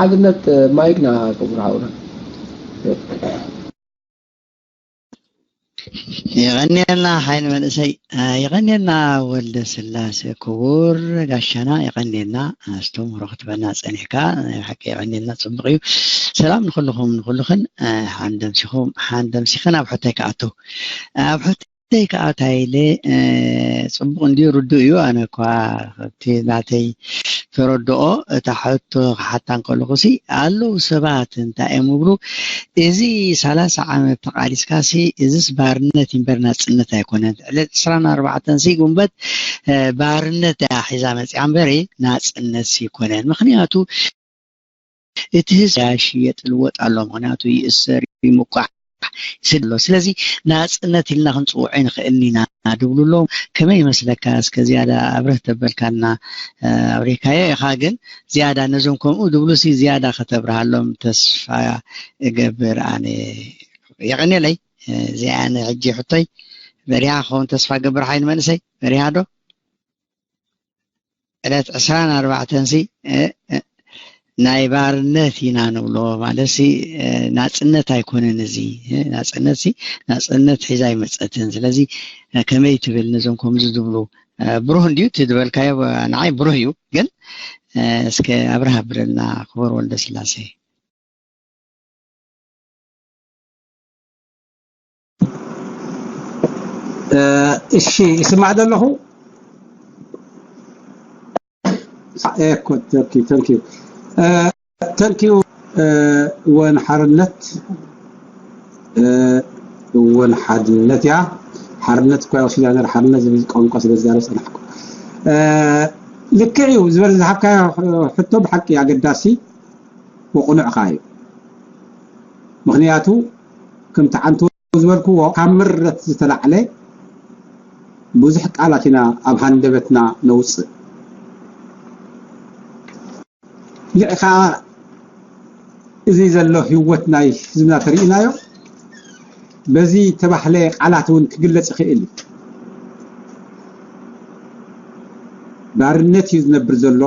ሓድነት ማይክና ክቡር ሓውና። የቐንየልና ሓይል መንእሰይ፣ የቐንየልና ወልደ ስላሴ ክቡር ጋሻና፣ የቐንየልና። ኣስተምህሮ ክትበና ጸኒሕካ ናይ ሓቂ የቐንየልና። ጽቡቕ እዩ። ሰላም ንኹልኹም ንኹልኽን። ሓንደምሲኹም ሓንደምሲኽን ኣብ ሕቶይ ክኣቱ ኣብ ሕቶይ ክኣቱ ኢለ። ጽቡቕ እንድዩ፣ ርዱእ እዩ። ኣነ እኳ ካብቲ ናተይ ተረድኦ እታ ሕቶ ክሓታ እንከለኹሲ ኣለዉ ሰባት እንታይ እዮም ይብሉ፣ እዚ ሰላሳ ዓመት ተቓሊስካሲ እዚስ ባርነት እምበር ናጽነት ኣይኮነን። ዕለት ዕስራን ኣርባዕተን ሲ ጉንበት ባርነት እያ ሒዛ መጽያ እምበሪ ናጽነት ሲ ይኮነን። ምኽንያቱ እቲ ህዝቢ ይሽየጥ ይልወጥ ኣሎ። ምኽንያቱ ይእሰር ይምቋሕ ይስደድ ኣሎ። ስለዚ ናጽነት ኢልና ክንጽውዖ ንኽእል ኢና ድብሉ ኣለዉ። ከመይ ይመስለካ? እስከ ዝያዳ ኣብርህ ተበልካና ኣብሪካዮ ኢኻ፣ ግን ዝያዳ ነዞም ከምኡ ድብሉሲ ዝያዳ ከተብርሃሎም ተስፋ እገብር። ኣነ የቐንየለይ። እዚኣ ንሕጂ ሕቶይ በሪሃ ክኸውን ተስፋ ገብር። ሓይል መንእሰይ በሪሃ ዶ? ዕለት ዕስራን ኣርባዕተን ሲ ናይ ባርነት ኢና ንብሎ። ማለት ሲ ናጽነት ኣይኮነን። እዚ ናጽነት ሲ ናጽነት ሒዛ ኣይመጸትን። ስለዚ ከመይ ትብል ነዞም ከምዚ ዝብሉ? ብሩህ እንድዩ እቲ ዝበልካዮ፣ ንዓይ ብሩህ እዩ። ግን እስከ ኣብርሃ ብለልና ክቡር ወልደ ስላሴ። እሺ፣ ይስማዕ ዘለኹ እኮ። ተንኪዩ፣ ተንኪዩ ወን ሓርነት ወን ሓድነት እያ። ሓርነት እኳ ወሲዳ ነር ሓርነት ዝብል ቋንቋ ስለ ዝዛረብ ጸናሕኩ። ልክዕ እዩ ዝበል ዝሃብካዮ ሕቶ ብሓቂ ኣገዳሲ ወቕኑዕኻ እዩ። ምኽንያቱ ከምቲ ዓንቶ ዝበልክዎ ካብ ምረት ዝተላዕለ ብዙሕ ቃላት ኢና ኣብ ሃንደበትና ነውፅእ። ልዕ ከዓ እዚ ዘሎ ህይወት ናይ ህዝብና ተርእናዮ በዚ ተባህለ ቃላት እውን ክግለጽ ይኽእል እዩ። ባርነት እዩ ዝነብር ዘሎ።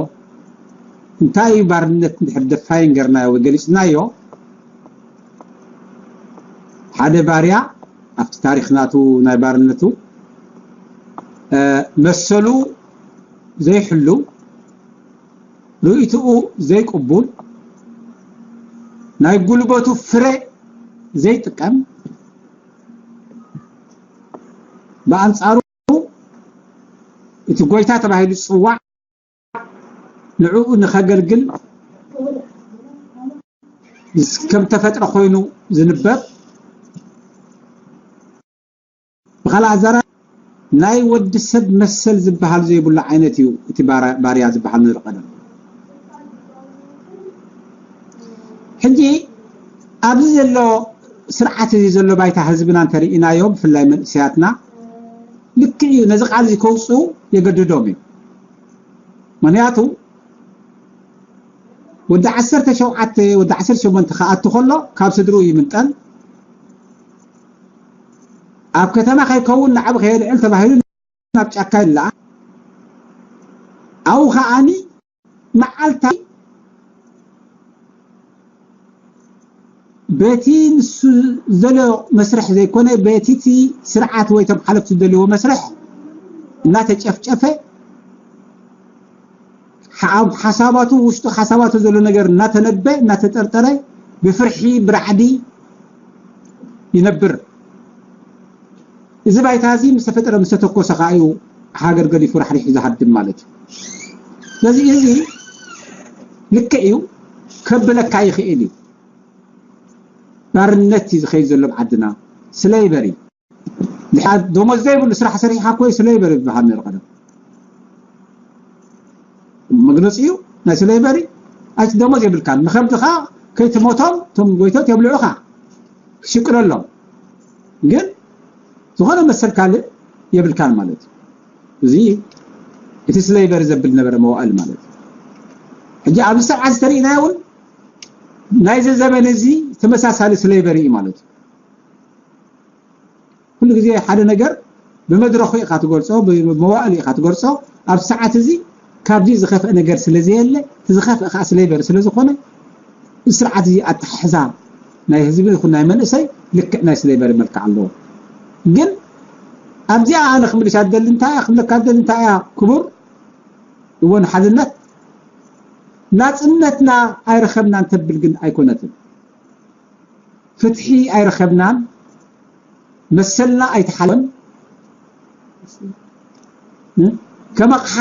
እንታይ እዩ ባርነት እንድሕር ደፋይን ገርናዮ ወይ ገሊጽናዮ ሓደ ባርያ ኣብቲ ታሪክ ናቱ ናይ ባርነቱ መሰሉ ዘይሕሉ ርእይትኡ ዘይቅቡል ናይ ጉልበቱ ፍረ ዘይጥቀም ብኣንጻሩ እቲ ጎይታ ተባሂሉ ዝፅዋዕ ንዕኡ ንኸገልግል ከም ተፈጥረ ኮይኑ ዝንበብ ብኻልእ ኣዛራ ናይ ወዲ ሰብ መሰል ዝበሃል ዘይብሉ ዓይነት እዩ እቲ ባርያ ዝበሃል ነሩ ቀደም። ሕጂ ኣብዚ ዘሎ ስርዓት እዚ ዘሎ ባይታ ህዝብና እንተርኢናዮ ብፍላይ መንእሰያትና ልክዕ እዩ ነዚ ቃል እዚ ከውፅኡ የገድዶም እዩ። ምክንያቱ ወዲ ዓሰርተ ሸውዓተ ወዲ ዓሰርተ ሸሞንተ ክኣቱ ከሎ ካብ ስድርኡ ይምንጠል። ኣብ ከተማ ከይከውን ንዓብ ከየልዕል ተባሂሉ ናብ ጫካ ይለኣ። ኣብኡ ከዓኒ መዓልታ በቲ ንሱ ዝደልዮ መስርሕ ዘይኮነ በቲ እቲ ስርዓት ወይ ቶም ሓለፍቲ ዝደልይዎ መስርሕ እናተጨፍጨፈ ሓሳባቱ ውሽጡ ሓሳባቱ ዘሎ ነገር እናተነበ እናተጠርጠረ ብፍርሒ ብራዕዲ ይነብር። እዚ ባይታ እዚ ምስ ተፈጠረ ምስ ተተኮሰ ከዓ እዩ ሃገር ገዲፉ ራሕሪሑ ዝሃድም ማለት እዩ። ስለዚ እዚ ልክዕ እዩ ከብለካ ይኽእል እዩ። ባርነት እዩ ዝኸይድ ዘሎ ኣብ ዓድና ስለይበሪ ደሞዝ ዘይብሉ ስራሕ ሰሪሕካ ኮይ ስለይበሪ ዝበሃል ነሩ ቀደም መግለፂ እዩ ናይ ስለይበሪ ኣይቲ ደሞዝ የብልካን ንከብድኻ ከይትሞቶም ቶም ጎይቶት የብልዑኻ ክሽቅለሎም ግን ዝኾነ መሰል ካልእ የብልካን ማለት እዩ። እዚ እቲ ስለይበሪ ዘብል ነበረ መዋእል ማለት እዩ። ሕጂ ኣብዚ ስርዓት ዝተርእናዮ እውን ናይዚ ዘመን እዚ ተመሳሳሊ ስለይበሪ እዩ ማለት እዩ። ኩሉ ግዜ ሓደ ነገር ብመድረኹ ኢኻ ትገልጾ፣ ብመዋእል ኢኻ ትገልጾ። ኣብ ሰዓት እዚ ካብዚ ዝኸፍአ ነገር ስለ ዘየለ፣ እቲ ዝኸፍአ ከዓ ስለይበሪ ስለ ዝኾነ ስርዓት እዚ ኣተሓሕዛ ናይ ህዝቢ ይኹን ናይ መንእሰይ ልክዕ ናይ ስሌቨሪ መልክዕ ኣለዎ። ግን ኣብዚኣ ኣነ ክምልሻ ደሊ እንታይ እያ ክብለካ ደሊ እንታይ እያ ክቡር እወን ሓድነት ናጽነትና ኣይረኸብናን ተብል ግን ኣይኮነትን። ፍትሒ ኣይረኸብናን፣ መሰልና ኣይተሓለወን። ከም ኣቕሓ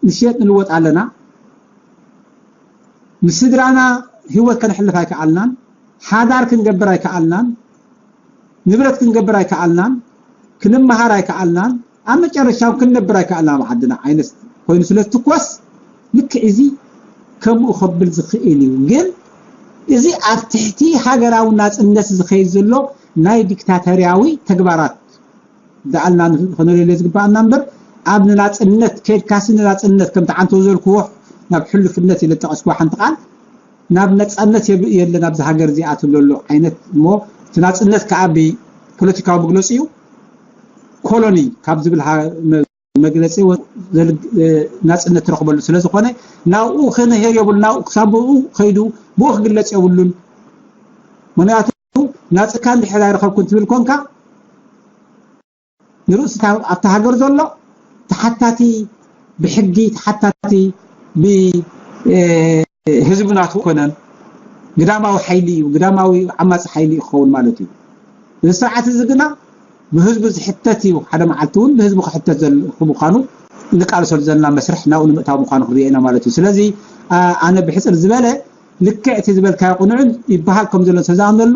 ንሽየጥ ንልወጥ ኣለና። ምስ ስድራና ህይወት ከነሕልፍ ኣይከኣልናን፣ ሓዳር ክንገብር ኣይከኣልናን፣ ንብረት ክንገብር ኣይከኣልናን፣ ክንመሃር ኣይከኣልናን፣ ኣብ መጨረሻ እውን ክንነብር ኣይከኣልናን ኣብ ዓድና ዓይነት ኮይኑ ስለ ዝትኮስ ልክዕ እዚ ከምኡ ከብል ዝኽእል እዩ። ግን እዚ ኣብ ትሕቲ ሃገራዊ ናጽነት ዝኸይድ ዘሎ ናይ ዲክታተርያዊ ተግባራት ደኣልና ከነለልዮ ዝግባኣና እምበር ኣብ ንናጽነት ከድካሲ ንናጽነት ከምቲ ዓንተው ዘልክዎ ናብ ሕሉፍነት ኢለ ዝጠቐስክዎ ሓንቲ ቃል ናብ ነጻነት የለን ኣብዚ ሃገር እዚኣ ትብለሉ ዓይነት እሞ እቲ ናጽነት ከዓ ብፖለቲካዊ መግለፂ እዩ። ኮሎኒ ካብ ዝብል መግለፂ ናፅነት ትረኽበሉ ስለ ዝኾነ ናብኡ ክንሄር የብሉ ናብኡ ክሳብ ብኡ ከይዱ ብኡ ክግለፅ የብሉን። ምክንያቱ ናፅካ እንድሕር ኣይረኸብኩ ትብል ኮንካ ንርእሲ ኣብቲ ሃገር ዘሎ ተሓታቲ ብሕጊ ተሓታቲ ብህዝቢ ናቱ ኮነን ግዳማዊ ሓይሊ እዩ ግዳማዊ ዓማፂ ሓይሊ እዩ ክኸውን ማለት እዩ። እዚ ስርዓት እዚ ግና ብህዝቢ ዝሕተት እዩ ሓደ መዓልቲ እውን ብህዝቢ ክሕተት ምዃኑ እንቃለሰሉ ዘለና መስርሕ ናብኡ ንምእታው ምዃኑ ክንሪኦ ኢና ማለት እዩ። ስለዚ ኣነ ብሕፅር ዝበለ ልክዕ እቲ ዝበልካዮ ቅኑዕን ይበሃል ከም ዘሎ ተዛኣምነሉ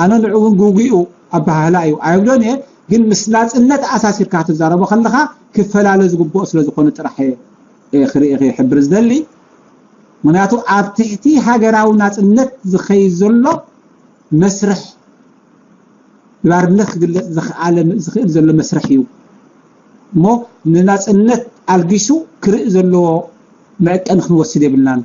ኣነ ንዑ እውን ግጉኡ ኣባህላ እዩ ኣይብሎን እየ። ግን ምስ ናፅነት ኣሳሲርካ ክትዛረቦ ከለካ ክፈላለ ዝግብኦ ስለ ዝኾነ ጥራሕ ክርኢ ክሕብር ዝደሊ። ምክንያቱ ኣብ ትሕቲ ሃገራዊ ናፅነት ዝኸይድ ዘሎ መስርሕ ብባርነት ክግለፅ ዝኽኣለ ዝኽእል ዘሎ መስርሕ እዩ እሞ ንናፅነት ኣልጊሱ ክርኢ ዘለዎ መዕቀኒ ክንወስድ የብልናን።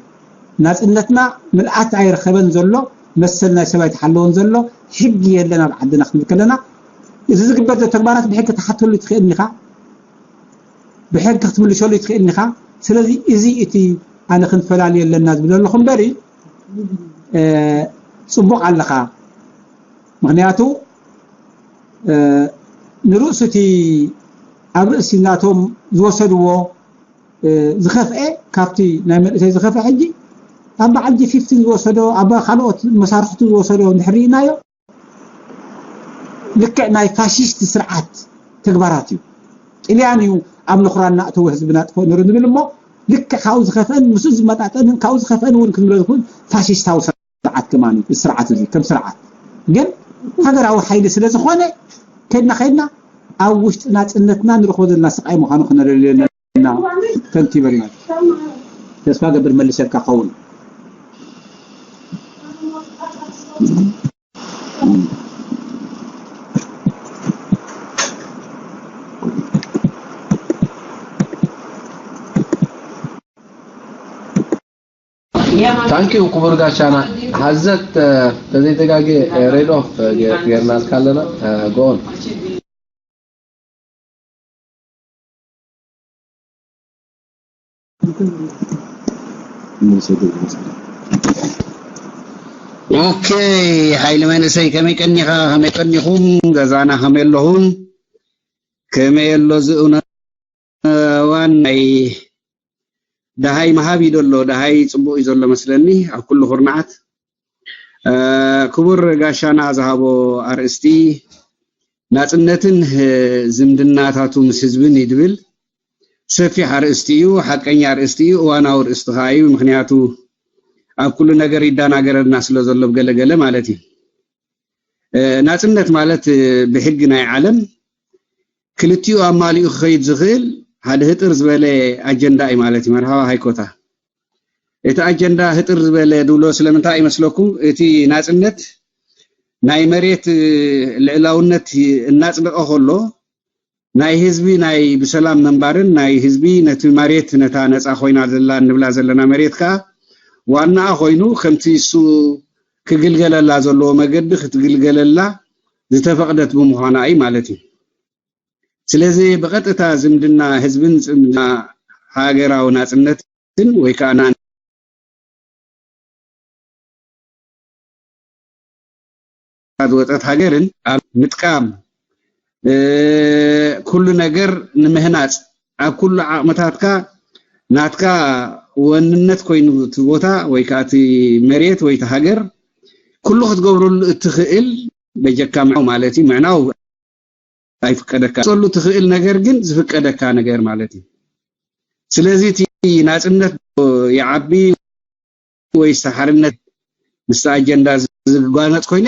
ናፅነትና ምልኣት ኣይረኸበን ዘሎ መሰል ናይ ሰብ ኣይተሓለወን ዘሎ ሕጊ የለን ኣብ ዓድና ክንብል ከለና እዚ ዝግበር ዘሎ ተግባራት ብሕጊ ክትሓተሉ ትኽእል ኢኻ፣ ብሕጊ ክትምልሸሉ ትኽእል ኢኻ። ስለዚ እዚ እቲ ኣነ ክንፈላልዮ ኣለና ዝብል ዘለኹ እምበሪ ፅቡቕ ኣለኻ። ምክንያቱ ንርእሱ እቲ ኣብ ርእሲ ናቶም ዝወሰድዎ ዝኸፍአ ካብቲ ናይ መንእሰይ ዝኸፍአ ሕጂ ኣብ በዓል ጂ ፊፍቲን ዝወሰዶ ኣብ ካልኦት መሳርሕቱ ዝወሰዶ እንድሕር ርኢናዮ ልክዕ ናይ ፋሽስት ስርዓት ተግባራት እዩ። ጥልያን እዩ ኣብ ንኹራና እተወ ህዝብና ጥፍኦ ነሩ ንብል እሞ ልክዕ ካብኡ ዝኸፍአን ምስኡ ዝመጣጠንን ካብኡ ዝኸፍአን እውን ክንብሎ ዝኽእል ፋሽስታዊ ስርዓት ከማን እዩ። ስርዓት እዚ ከም ስርዓት ግን ሃገራዊ ሓይሊ ስለ ዝኾነ ከድና ከድና ኣብ ውሽጢ ናፅነትና ንረኽቦ ዘለና ስቃይ ምዃኑ ክነለልዮ ኣለና። ተንኪበልና ተስፋ ገብር መልሰልካ ኸውን። ታንኪዩ ክቡር ጋሻና። ሀዘት ተዘይተጋጌ ሬድ ኦፍ ጌርናልካ ኣለና። ጎን ኦኬ ሓይሊ መንእሰይ ከመይ ቀኒኻ ከመይ ቀኒኹም ገዛና ከመይ ኣለኹም ከመይ ኣሎ ዝእነ እዋን ናይ ደሃይ ምሃብ እዩ ዘሎ። ደሃይ ፅቡቕ እዩ ዘሎ መስለኒ ኣብ ኩሉ ኩርናዓት። ክቡር ጋሻና ዝሃቦ ኣርእስቲ ናፅነትን ዝምድናታቱ ምስ ህዝብን እዩ ዝብል ሰፊሕ ኣርእስቲ እዩ። ሓቀኛ ኣርእስቲ እዩ። እዋናዊ ኣርእስቲ ከዓ እዩ። ምክንያቱ ኣብ ኩሉ ነገር ይዳናገረልና ስለ ዘሎ ብገለገለ ማለት እዩ። ናፅነት ማለት ብሕጊ ናይ ዓለም ክልቲኡ ኣማሊኡ ክኸይድ ዝኽእል ሓደ ህጥር ዝበለ ኣጀንዳ እዩ ማለት እዩ። መርሃባ ሃይኮታ እቲ ኣጀንዳ ህጥር ዝበለ ድብሎ ስለምንታይ ይመስለኩም? እቲ ናፅነት ናይ መሬት ልዕላውነት እናፅደቐ ከሎ ናይ ህዝቢ ናይ ብሰላም ምንባርን ናይ ህዝቢ ነቲ መሬት ነታ ነፃ ኮይና ዘላ እንብላ ዘለና መሬት ከዓ ዋናኣ ኮይኑ ከምቲ እሱ ክግልገለላ ዘለዎ መገዲ ክትግልገለላ ዝተፈቕደት ብምዃና እዩ ማለት እዩ። ስለዚ ብቐጥታ ዝምድና ህዝብን ዝምድና ሃገራዊ ናፅነትን ወይ ከዓ ዝወፀት ሃገርን ኣብ ምጥቃም ኩሉ ነገር ንምህናፅ ኣብ ኩሉ ዓቕምታትካ ናትካ ወንነት ኮይኑ እቲ ቦታ ወይ ከዓ እቲ መሬት ወይ እቲ ሃገር ኩሉ ክትገብረሉ እትኽእል በጀካ ምዕናው ማለት እዩ። ምዕናው ኣይፍቀደካ ጸሉ ትኽእል ነገር ግን ዝፍቀደካ ነገር ማለት እዩ። ስለዚ እቲ ናጽነት ይዓቢ ወይ ሓርነት ምስ ኣጀንዳ ዝጓነጽ ኮይኑ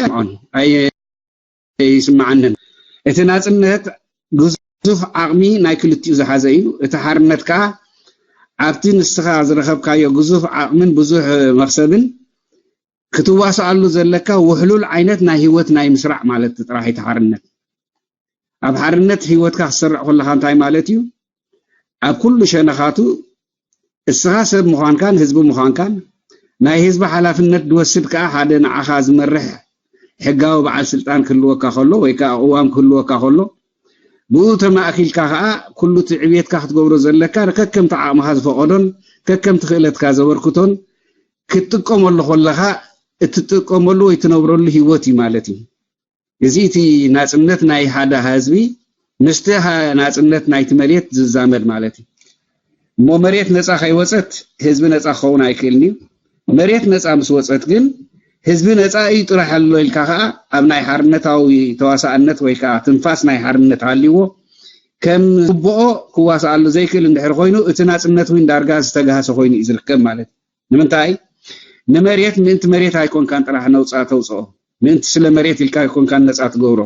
ኣይስምዓንን። እቲ ናጽነት ግዙፍ ዓቕሚ ናይ ክልቲኡ ዝሓዘ እዩ። እቲ ሓርነት ከኣ ኣብቲ ንስኻ ዝረኸብካዮ ግዙፍ ዓቕምን ብዙሕ መኽሰብን ክትዋስኣሉ ዘለካ ውሕሉል ዓይነት ናይ ህይወት ናይ ምስራዕ ማለት ጥራሕ እቲ ሓርነት። ኣብ ሓርነት ህይወትካ ክትሰርዕ ከለኻ እንታይ ማለት እዩ? ኣብ ኩሉ ሸነኻቱ እስኻ ሰብ ምዃንካን ህዝቢ ምዃንካን ናይ ህዝቢ ሓላፍነት ዝወስድ ከኣ ሓደ ንዓኻ ዝመርሕ ሕጋዊ በዓል ስልጣን ክህልወካ ከሎ ወይ ከኣ ቅዋም ክህልወካ ከሎ ብኡ ተማእኪልካ ከኣ ኩሉ እቲ ዕብየትካ ክትገብሮ ዘለካ ከከምቲ ዓቕምኻ ዝፈቐዶን ከከምቲ ክእለትካ ዘበርክቶን ክትጥቀመሉ ከለኻ እትጥቀመሉ ወይ ትነብረሉ ህይወት እዩ ማለት እዩ። እዚ እቲ ናጽነት ናይ ሓደ ህዝቢ ምስቲ ናጽነት ናይቲ መሬት ዝዛመድ ማለት እዩ። እሞ መሬት ነጻ ከይወጸት ህዝቢ ነጻ ክኸውን ኣይክእልን እዩ። መሬት ነጻ ምስ ወጸት ግን ህዝቢ ነጻ እዩ ጥራሕ ኣሎ ኢልካ ከኣ ኣብ ናይ ሓርነታዊ ተዋሳእነት ወይ ከኣ ትንፋስ ናይ ሓርነት ሃልይዎ ከም ዝግብኦ ክዋሳኣሉ ዘይክእል እንድሕር ኮይኑ እቲ ናጽነት እውን ዳርጋ ዝተጋህሰ ኮይኑ እዩ ዝርከብ ማለት እዩ። ንምንታይ? ንመሬት ምእንቲ መሬት ኣይኮንካን ጥራሕ ነውፃ ተውፅኦ፣ ምእንቲ ስለ መሬት ኢልካ ኣይኮንካን ነፃ ትገብሮ።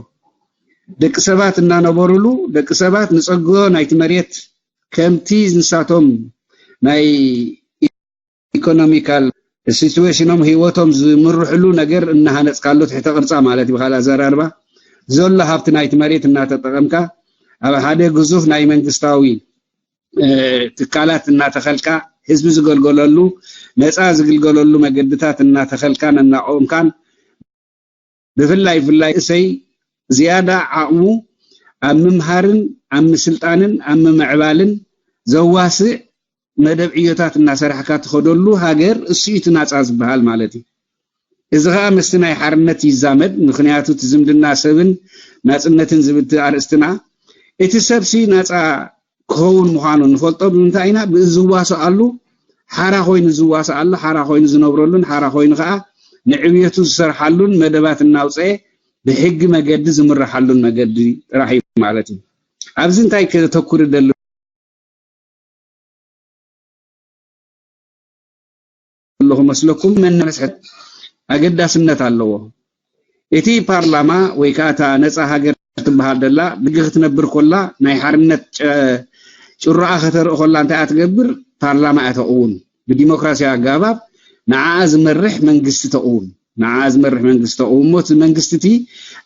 ደቂ ሰባት እናነበሩሉ ደቂ ሰባት ንፀግኦ ናይቲ መሬት ከምቲ ንሳቶም ናይ ኢኮኖሚካል ሲትዌሽኖም ህይወቶም ዝምርሕሉ ነገር እናሃነፅካሉ ትሕተ ቅርፃ ማለት ብካል ኣዘራርባ ዘሎ ሃብቲ ናይቲ መሬት እናተጠቐምካ ኣብ ሓደ ግዙፍ ናይ መንግስታዊ ትካላት እናተኸልካ ህዝቢ ዝገልገለሉ ነፃ ዝግልገለሉ መገድታት እናተኸልካን እናቆምካን ብፍላይ ፍላይ እሰይ ዝያዳ ዓቕሙ ኣብ ምምሃርን ኣብ ምስልጣንን ኣብ ምምዕባልን ዘዋስእ መደብ ዕዮታት እናሰራሕካ ትኸደሉ ሃገር እሱ እዩ እቲ ናፃ ዝበሃል ማለት እዩ። እዚ ኸዓ ምስቲ ናይ ሓርነት ይዛመድ። ምኽንያቱ እቲ ዝምድና ሰብን ናፅነትን ዝብል እቲ ኣርእስትና እቲ ሰብሲ ናፃ ክኸውን ምዃኑ ንፈልጦ ብምንታይ ኢና? ብዝዋስኣሉ ሓራ ኮይኑ ዝዋስኣሉ ሓራ ኮይኑ ዝነብረሉን ሓራ ኮይኑ ከዓ ንዕብየቱ ዝሰርሓሉን መደባት እናውፀአ ብሕጊ መገዲ ዝምርሓሉን መገዲ ጥራሕ እዩ ማለት እዩ። ኣብዚ እንታይ ከተኩር ደሊ ኣለኹ መስለኩም መነመስሐት ኣገዳስነት ኣለዎ። እቲ ፓርላማ ወይ ከዓ እታ ነፃ ሃገር ትበሃል ደላ ብጊ ክትነብር ኮላ ናይ ሓርነት ጭሮኣ ከተርኢ ኮላ እንታይ ትገብር? ፓርላማ እያ ተቕውም። ብዲሞክራሲያዊ ኣጋባብ ንዓኣ ዝመርሕ መንግስቲ ተቕውም። ንዓኣ ዝመርሕ መንግስቲ ተቕውም እሞ እቲ መንግስቲ እቲ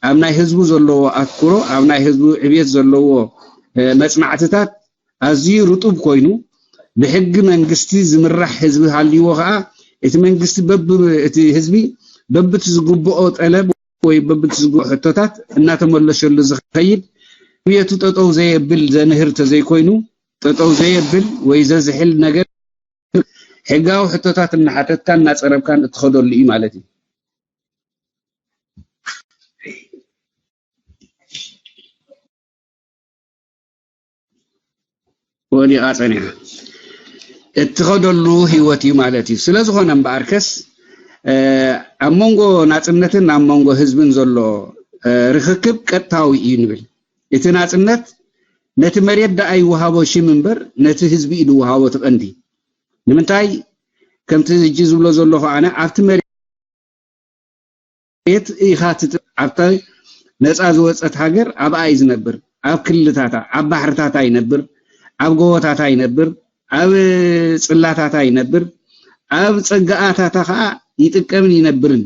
ኣብ ናይ ህዝቡ ዘለዎ ኣትኩሮ ኣብ ናይ ህዝቡ ዕብየት ዘለዎ መፅናዕትታት ኣዝዩ ርጡብ ኮይኑ ብሕጊ መንግስቲ ዝምራሕ ህዝቢ ሃልይዎ ከዓ እቲ መንግስቲ በብ እቲ ህዝቢ በብቲ ዝግብኦ ጠለብ ወይ በብቲ ዝግብኦ ሕቶታት እናተመለሸሉ ዝኸይድ ዕብየቱ ጠጠው ዘየብል ዘንህር ተዘይኮይኑ ጠጠው ዘየብል ወይ ዘዝሕል ነገር ሕጋዊ ሕቶታት እናሓተትካን እናፀረብካን እትኸደሉ እዩ ማለት እዩ። ወዲቓ ፀኒሓ እትኸደሉ ህይወት እዩ ማለት እዩ። ስለ ዝኾነ እምበኣርከስ ኣብ መንጎ ናፅነትን ኣብ መንጎ ህዝብን ዘሎ ርኽክብ ቀጥታዊ እዩ ንብል። እቲ ናፅነት ነቲ መሬት ደኣ ይወሃቦ ሽም እምበር ነቲ ህዝቢ እዩ ዝወሃቦ እቲ ቀንዲ። ንምንታይ ከምቲ ሕጂ ዝብሎ ዘለኹ ኣነ ኣብቲ መሬት ኢኻ ትጥ ኣብታ ነፃ ዝወፀት ሃገር ኣብኣ እዩ ዝነብር። ኣብ ክልልታታ ኣብ ባሕርታታ ይነብር፣ ኣብ ጎቦታታ ይነብር፣ ኣብ ፅላታታ ይነብር፣ ኣብ ፀጋኣታታ ከዓ ይጥቀምን ይነብርን።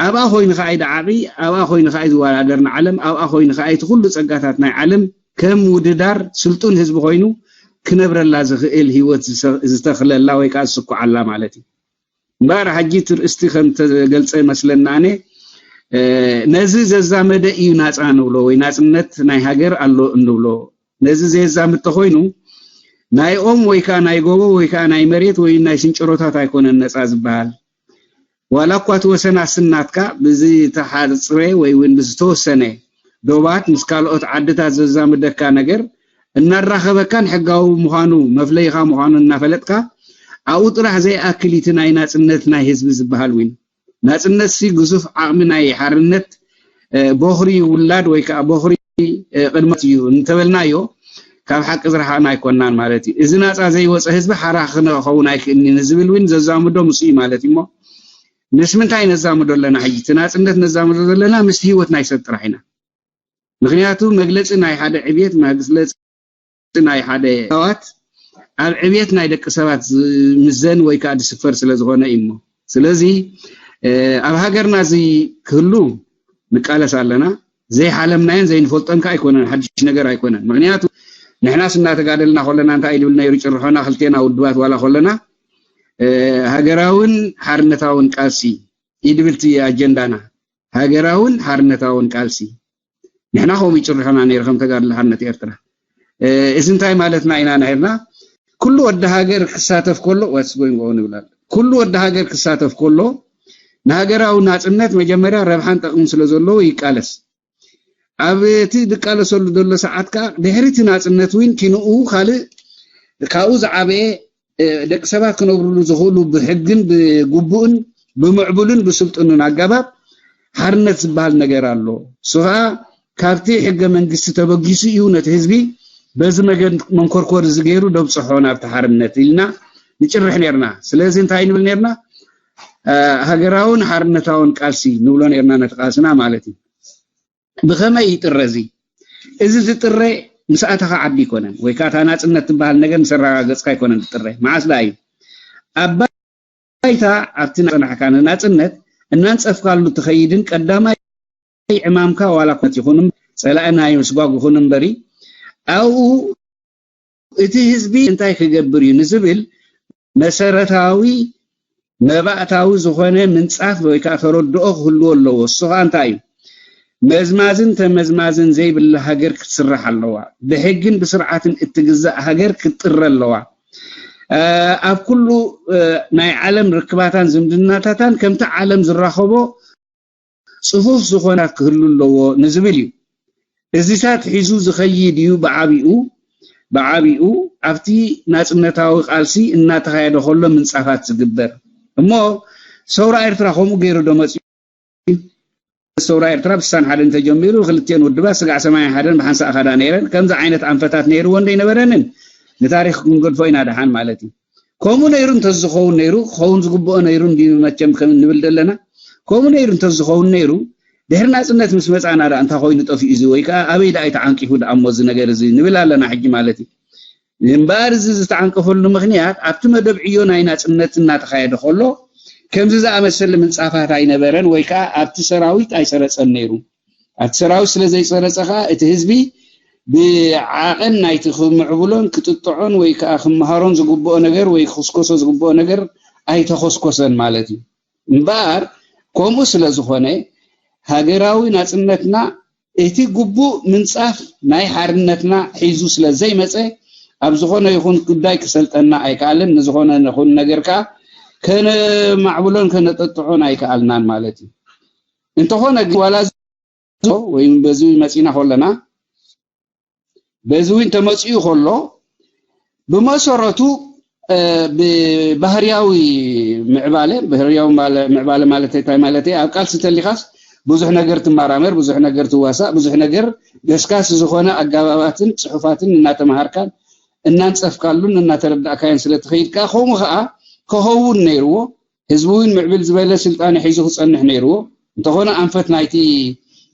ኣብኣ ኮይኑ ከዓ እዩ ደዓቂ፣ ኣብኣ ኮይኑ ከዓ እዩ ዝወዳደር ንዓለም፣ ኣብኣ ኮይኑ ከዓ እቲ ኩሉ ፀጋታት ናይ ዓለም ከም ውድዳር ስልጡን ህዝቢ ኮይኑ ክነብረላ ዝኽእል ህይወት ዝተኽለላ ወይ ከዓ ዝስኩዓላ ማለት እዩ። እምበኣር ሓጂ ትርእስቲ ከም ተገልጸ መስለና ኣነ ነዚ ዘዛመደ እዩ ናፃ ንብሎ ወይ ናፅነት ናይ ሃገር ኣሎ እንብሎ። ነዚ ዘየዛምድ ተኾይኑ ናይ ኦም ወይ ከዓ ናይ ጎቦ ወይ ከዓ ናይ መሬት ወይ ናይ ሽንጭሮታት ኣይኮነን ነፃ ዝበሃል። ዋላ እኳ እቲ ወሰን ኣስናትካ ብዝተሓፅረ ወይ እውን ብዝተወሰነ ዶባት ምስ ካልኦት ዓድታት ዘዛምደካ ነገር እናራኸበካን ሕጋዊ ምዃኑ መፍለይኻ ምዃኑ እናፈለጥካ ኣብኡ ጥራሕ ዘይኣክል እቲ ናይ ናፅነት ናይ ህዝቢ ዝበሃል እውን ናፅነት ሲ ግዙፍ ዓቕሚ ናይ ሓርነት ቦኽሪ ውላድ ወይ ከዓ ቦኽሪ ቅድመት እዩ እንተበልናዮ ካብ ሓቂ ዝረሓቕና ኣይኮናን ማለት እዩ። እዚ ናፃ ዘይወፀ ህዝቢ ሓራ ክኸውን ኣይክእልን ዝብል እውን ዘዛምዶ ምስ እዩ ማለት እዩ። እሞ ምስ ምንታይ ነዛምዶ ኣለና? ሕጂ እቲ ናፅነት ነዛምዶ ዘለና ምስ ህይወት ናይ ሰብ ጥራሕ ኢና። ምክንያቱ መግለፂ ናይ ሓደ ዕብየት መግለፂ ናይ ሓደ ሰባት ኣብ ዕብየት ናይ ደቂ ሰባት ዝምዘን ወይ ከዓ ዝስፈር ስለ ዝኾነ እዩ። እሞ ስለዚ ኣብ ሃገርና እዚ ክህሉ ንቃለስ ኣለና። ዘይሓለምናዮን ዘይንፈልጦን ከዓ ኣይኮነን፣ ሓድሽ ነገር ኣይኮነን። ምክንያቱ ንሕናስ እናተጋደልና ከለና እንታይ ኢሉ ነይሩ ጭርሖና ክልቴና ውድባት ዋላ ከለና ሃገራውን ሓርነታውን ቃልሲ ኢድብልቲ ኣጀንዳና ሃገራውን ሓርነታውን ቃልሲ ንሕና ከምኡ ይጭርሖና ነይሩ ከም ተጋድሎ ሓርነት ኤርትራ። እዚ እንታይ ማለትና ኢና ነርና? ኩሉ ወዲ ሃገር ክሳተፍ ከሎ ወስ ጎይንጎ ንብላል ኩሉ ወዲ ሃገር ክሳተፍ ከሎ ንሃገራዊ ናፅነት መጀመርያ ረብሓን ጠቕምን ስለ ዘለዎ ይቃለስ። ኣብ እቲ ዝቃለሰሉ ዘሎ ሰዓት ከዓ ድሕሪ እቲ ናፅነት እውን ኪንኡ ካልእ ካብኡ ዝዓበየ ደቂ ሰባት ክነብርሉ ዝኽእሉ ብሕግን ብግቡእን ብምዕቡልን ብስልጡንን ኣገባብ ሓርነት ዝበሃል ነገር ኣሎ። እሱ ከዓ ካብቲ ሕገ መንግስቲ ተበጊሱ እዩ ነቲ ህዝቢ በዚ መገድ መንኮርኮር እዚ ገይሩ ደብፅሖ ናብቲ ሓርነት ኢልና ንጭርሕ ነርና። ስለዚ እንታይ ንብል ነርና? ሃገራውን ሓርነታውን ቃልሲ ንብሎ ነርና ነቲ ቃልስና ማለት እዩ። ብኸመይ ይጥረ እዚ? እዚ ዝጥረ ምስ ኣተኻ ዓዲ ኣይኮነን ወይ ከዓ እታ ናፅነት ትበሃል ነገር ምስ ኣረጋገፅካ ኣይኮነን ዝጥረ። መዓስ ደኣ እዩ? ኣብ ባይታ ኣብቲ ናፅናሕካ ንናፅነት እናንፀፍካሉ ትኸይድን ቀዳማይ ዕማምካ ዋላ ኮት ይኹን ጸላኢ ናይ ምስጓግ ይኹን እምበሪ ኣብኡ እቲ ህዝቢ እንታይ ክገብር እዩ ንዝብል መሰረታዊ መባእታዊ ዝኾነ ምንጻፍ ወይ ከዓ ተረድኦ ክህልዎ ኣለዎ። እሱ ከዓ እንታይ እዩ? መዝማዝን ተመዝማዝን ዘይብላ ሃገር ክትስራሕ ኣለዋ። ብሕግን ብስርዓትን እትግዛእ ሃገር ክትጥረ ኣለዋ። ኣብ ኩሉ ናይ ዓለም ርክባታን ዝምድናታታን ከምቲ ዓለም ዝራኸቦ ፅፉፍ ዝኾነ ክህሉ ኣለዎ ንዝብል እዩ። እዚታት ሒዙ ዝኸይድ እዩ ብዓቢኡ ብዓቢኡ ኣብቲ ናፅነታዊ ቃልሲ እናተኻየደ ከሎ ምንፃፋት ዝግበር እሞ ሰውራ ኤርትራ ከምኡ ገይሩ ዶ መፅኡ? ሰውራ ኤርትራ ብሳን ሓደ እንተጀሚሩ ክልቲኤን ውድባት ስጋዕ ሰማይ ሓደን ብሓንሳእ ኻዳ ነይረን ከምዚ ዓይነት ኣንፈታት ነይርዎ እንደይነበረንን ንታሪክ ክንገድፎ ኢና ደሓን ማለት እዩ። ከምኡ ነይሩ እንተዝኸውን ነይሩ ክኸውን ዝግብኦ ነይሩ እንዲ መቸም ከም ንብል ዘለና ከምኡ ነይሩ እንተዝኸውን ነይሩ ድሕሪ ናፅነት ምስ መፃና ዳ እንታይ ኮይኑ ጠፊኡ እዚ ወይ ከዓ ኣበይ ዳ ተዓንቂፉ ዳ እሞ እዚ ነገር እዚ ንብል ኣለና ሕጂ ማለት እዩ። እምበኣር እዚ ዝተዓንቀፈሉ ምክንያት ኣብቲ መደብ ዕዮ ናይ ናፅነት እናተኻየደ ከሎ ከምዚ ዝኣመሰለ ምንፃፋት ኣይነበረን ወይ ከዓ ኣብቲ ሰራዊት ኣይሰረፀን ነይሩ። ኣብቲ ሰራዊት ስለ ዘይፀረፀ ከዓ እቲ ህዝቢ ብዓቐን ናይቲ ክምዕብሎን ክጥጥዖን ወይ ከዓ ክመሃሮን ዝግብኦ ነገር ወይ ክኽስኮሶ ዝግብኦ ነገር ኣይተኸስኮሰን ማለት እዩ። እምበኣር ከምኡ ስለ ዝኾነ ሃገራዊ ናፅነትና እቲ ግቡእ ምንፃፍ ናይ ሓርነትና ሒዙ ስለ ዘይመፀ ኣብ ዝኾነ ይኹን ጉዳይ ክሰልጠና ኣይከኣልን። ንዝኾነ ይኹን ነገር ከዓ ከነማዕብሎን ከነጠጥዖን ኣይከኣልናን ማለት እዩ። እንተኾነ ግን ዋላ ወይ በዚ መፂና ከለና በዚ እውን ተመፂኡ ከሎ ብመሰረቱ ብባህርያዊ ምዕባለ ባህርያዊ ምዕባለ ማለት እንታይ ማለት ኣብ ቃልሲ ተሊኻስ ብዙሕ ነገር ትመራመር ብዙሕ ነገር ትዋሳእ ብዙሕ ነገር ገስካስ ዝኾነ ኣጋባባትን ፅሑፋትን እናተምሃርካን እናንፀፍካሉን እናተረዳእካዮን ስለ ትኸይድ ከዓ ከምኡ ከዓ ክኸውን ነይርዎ ህዝቢ እውን ምዕብል ዝበለ ስልጣነ ሒዙ ክፀንሕ ነይርዎ እንተኾነ ኣንፈት ናይቲ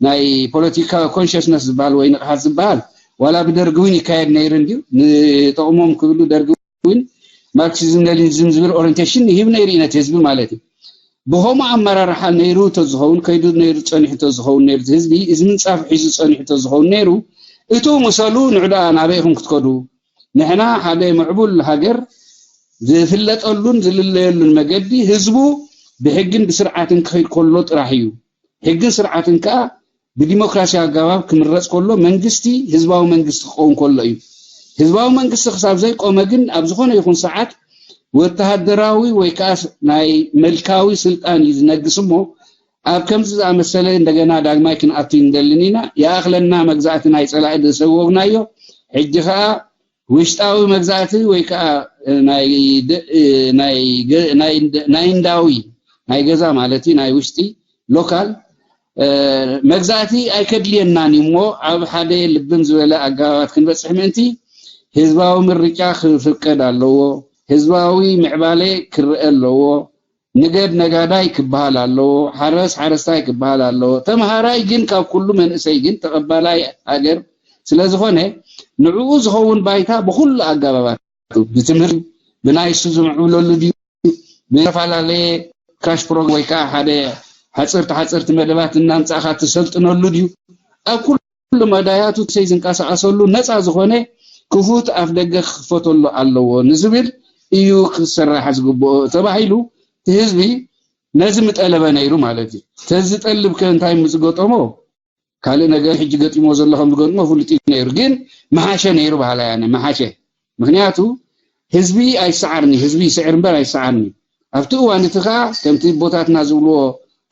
ናይ ፖለቲካ ኮንሽስነስ ዝበሃል ወይ ንቕሓት ዝበሃል ዋላ ብደርጊ እውን ይካየድ ነይሩ እንድዩ ንጠቕሞም ክብሉ ደርጊ እውን ማርክሲዝም ሌኒኒዝም ዝብል ኦሪንቴሽን ይህብ ነይሩ እዩ ነቲ ህዝቢ ማለት እዩ ብኸምኡ ኣመራርሓ ነይሩ ተዝኸውን ከይዱ ነይሩ ፀኒሑ ተዝኸውን ነይሩ ህዝቢ እዚ ምንፃፍ ሒዙ ፀኒሑ ተዝኸውን ነይሩ እቱ ምሰሉ ንዕዳ ናበይኹም ክትከዱ ንሕና ሓደ ምዕቡል ሃገር ዝፍለጠሉን ዝልለየሉን መገዲ ህዝቡ ብሕግን ብስርዓትን ክኸይድ ከሎ ጥራሕ እዩ። ሕግን ስርዓትን ከዓ ብዲሞክራሲያዊ ኣገባብ ክምረፅ ከሎ መንግስቲ ህዝባዊ መንግስቲ ክኸውን ከሎ እዩ። ህዝባዊ መንግስቲ ክሳብ ዘይቆመ ግን ኣብ ዝኾነ ይኹን ሰዓት ወተሃደራዊ ወይ ከዓ ናይ መልካዊ ስልጣን እዩ ዝነግስ እሞ፣ ኣብ ከምዚ ዝኣመሰለ እንደገና ዳግማይ ክንኣቱ ንደልን ኢና። ይኣኽለና መግዛእቲ ናይ ጸላኢ ዝሰጎግናዮ፣ ሕጂ ከዓ ውሽጣዊ መግዛእቲ ወይ ከዓ ናይ ደ-፣ ናይ ገ-፣ ናይ እንደ-፣ ናይ እንዳዊ፣ ናይ ገዛ ማለት እዩ፣ ናይ ውሽጢ ሎካል፣ እ፣ መግዛእቲ ኣይከድልየናን እዩ እሞ፣ ኣብ ሓደ ልብም ዝበለ ኣገባባት ክንበጽሕ ምእንቲ ህዝባዊ ምርጫ ክፍቀድ ኣለዎ። ህዝባዊ ምዕባለ ክረአ ኣለዎ። ንገድ ነጋዳይ ክበሃል ኣለዎ። ሓረስ ሓረስታይ ክበሃል ኣለዎ። ተምሃራይ ግን ካብ ኩሉ መንእሰይ ግን ተቐባላይ ሃገር ስለ ዝኾነ፣ ንዕኡ ዝኸውን ባይታ ብኹሉ ኣገባባት፣ ብትምህርቲ፣ ብናይ እሱ ዝምዕብለሉ ድዩ፣ ብዝተፈላለየ ካሽ ፕሮግራም ወይ ከዓ ሓደ ሓፀርቲ ሓፀርቲ መደባት እናምፃእካ ትሰልጥነሉ ድዩ፣ ኣብ ኩሉ መዳያቱ ሰይ ዝንቀሳቐሰሉ ነፃ ዝኾነ ክፉት ኣፍ ደገ ክኽፈተሉ ኣለዎ ንዝብል እዩ ክሰራሕ ዝግብኦ ተባሂሉ። እቲ ህዝቢ ነዚ ምጠለበ ነይሩ ማለት እዩ። ተዝጠልብ ከ እንታይ ምዝገጠሞ? ካልእ ነገር ሕጂ ገጢሞ ዘሎ ከም ዝገጥሞ ፍሉጥ እዩ ነይሩ። ግን መሓሸ ነይሩ በሃላይ ኣነ፣ መሓሸ። ምኽንያቱ ህዝቢ ኣይሰዓርኒ፣ ህዝቢ ይስዕር እምበር ኣይሰዓርኒ። ኣብቲ እዋን እቲ ከኣ ከምቲ ቦታትና ዝብልዎ፣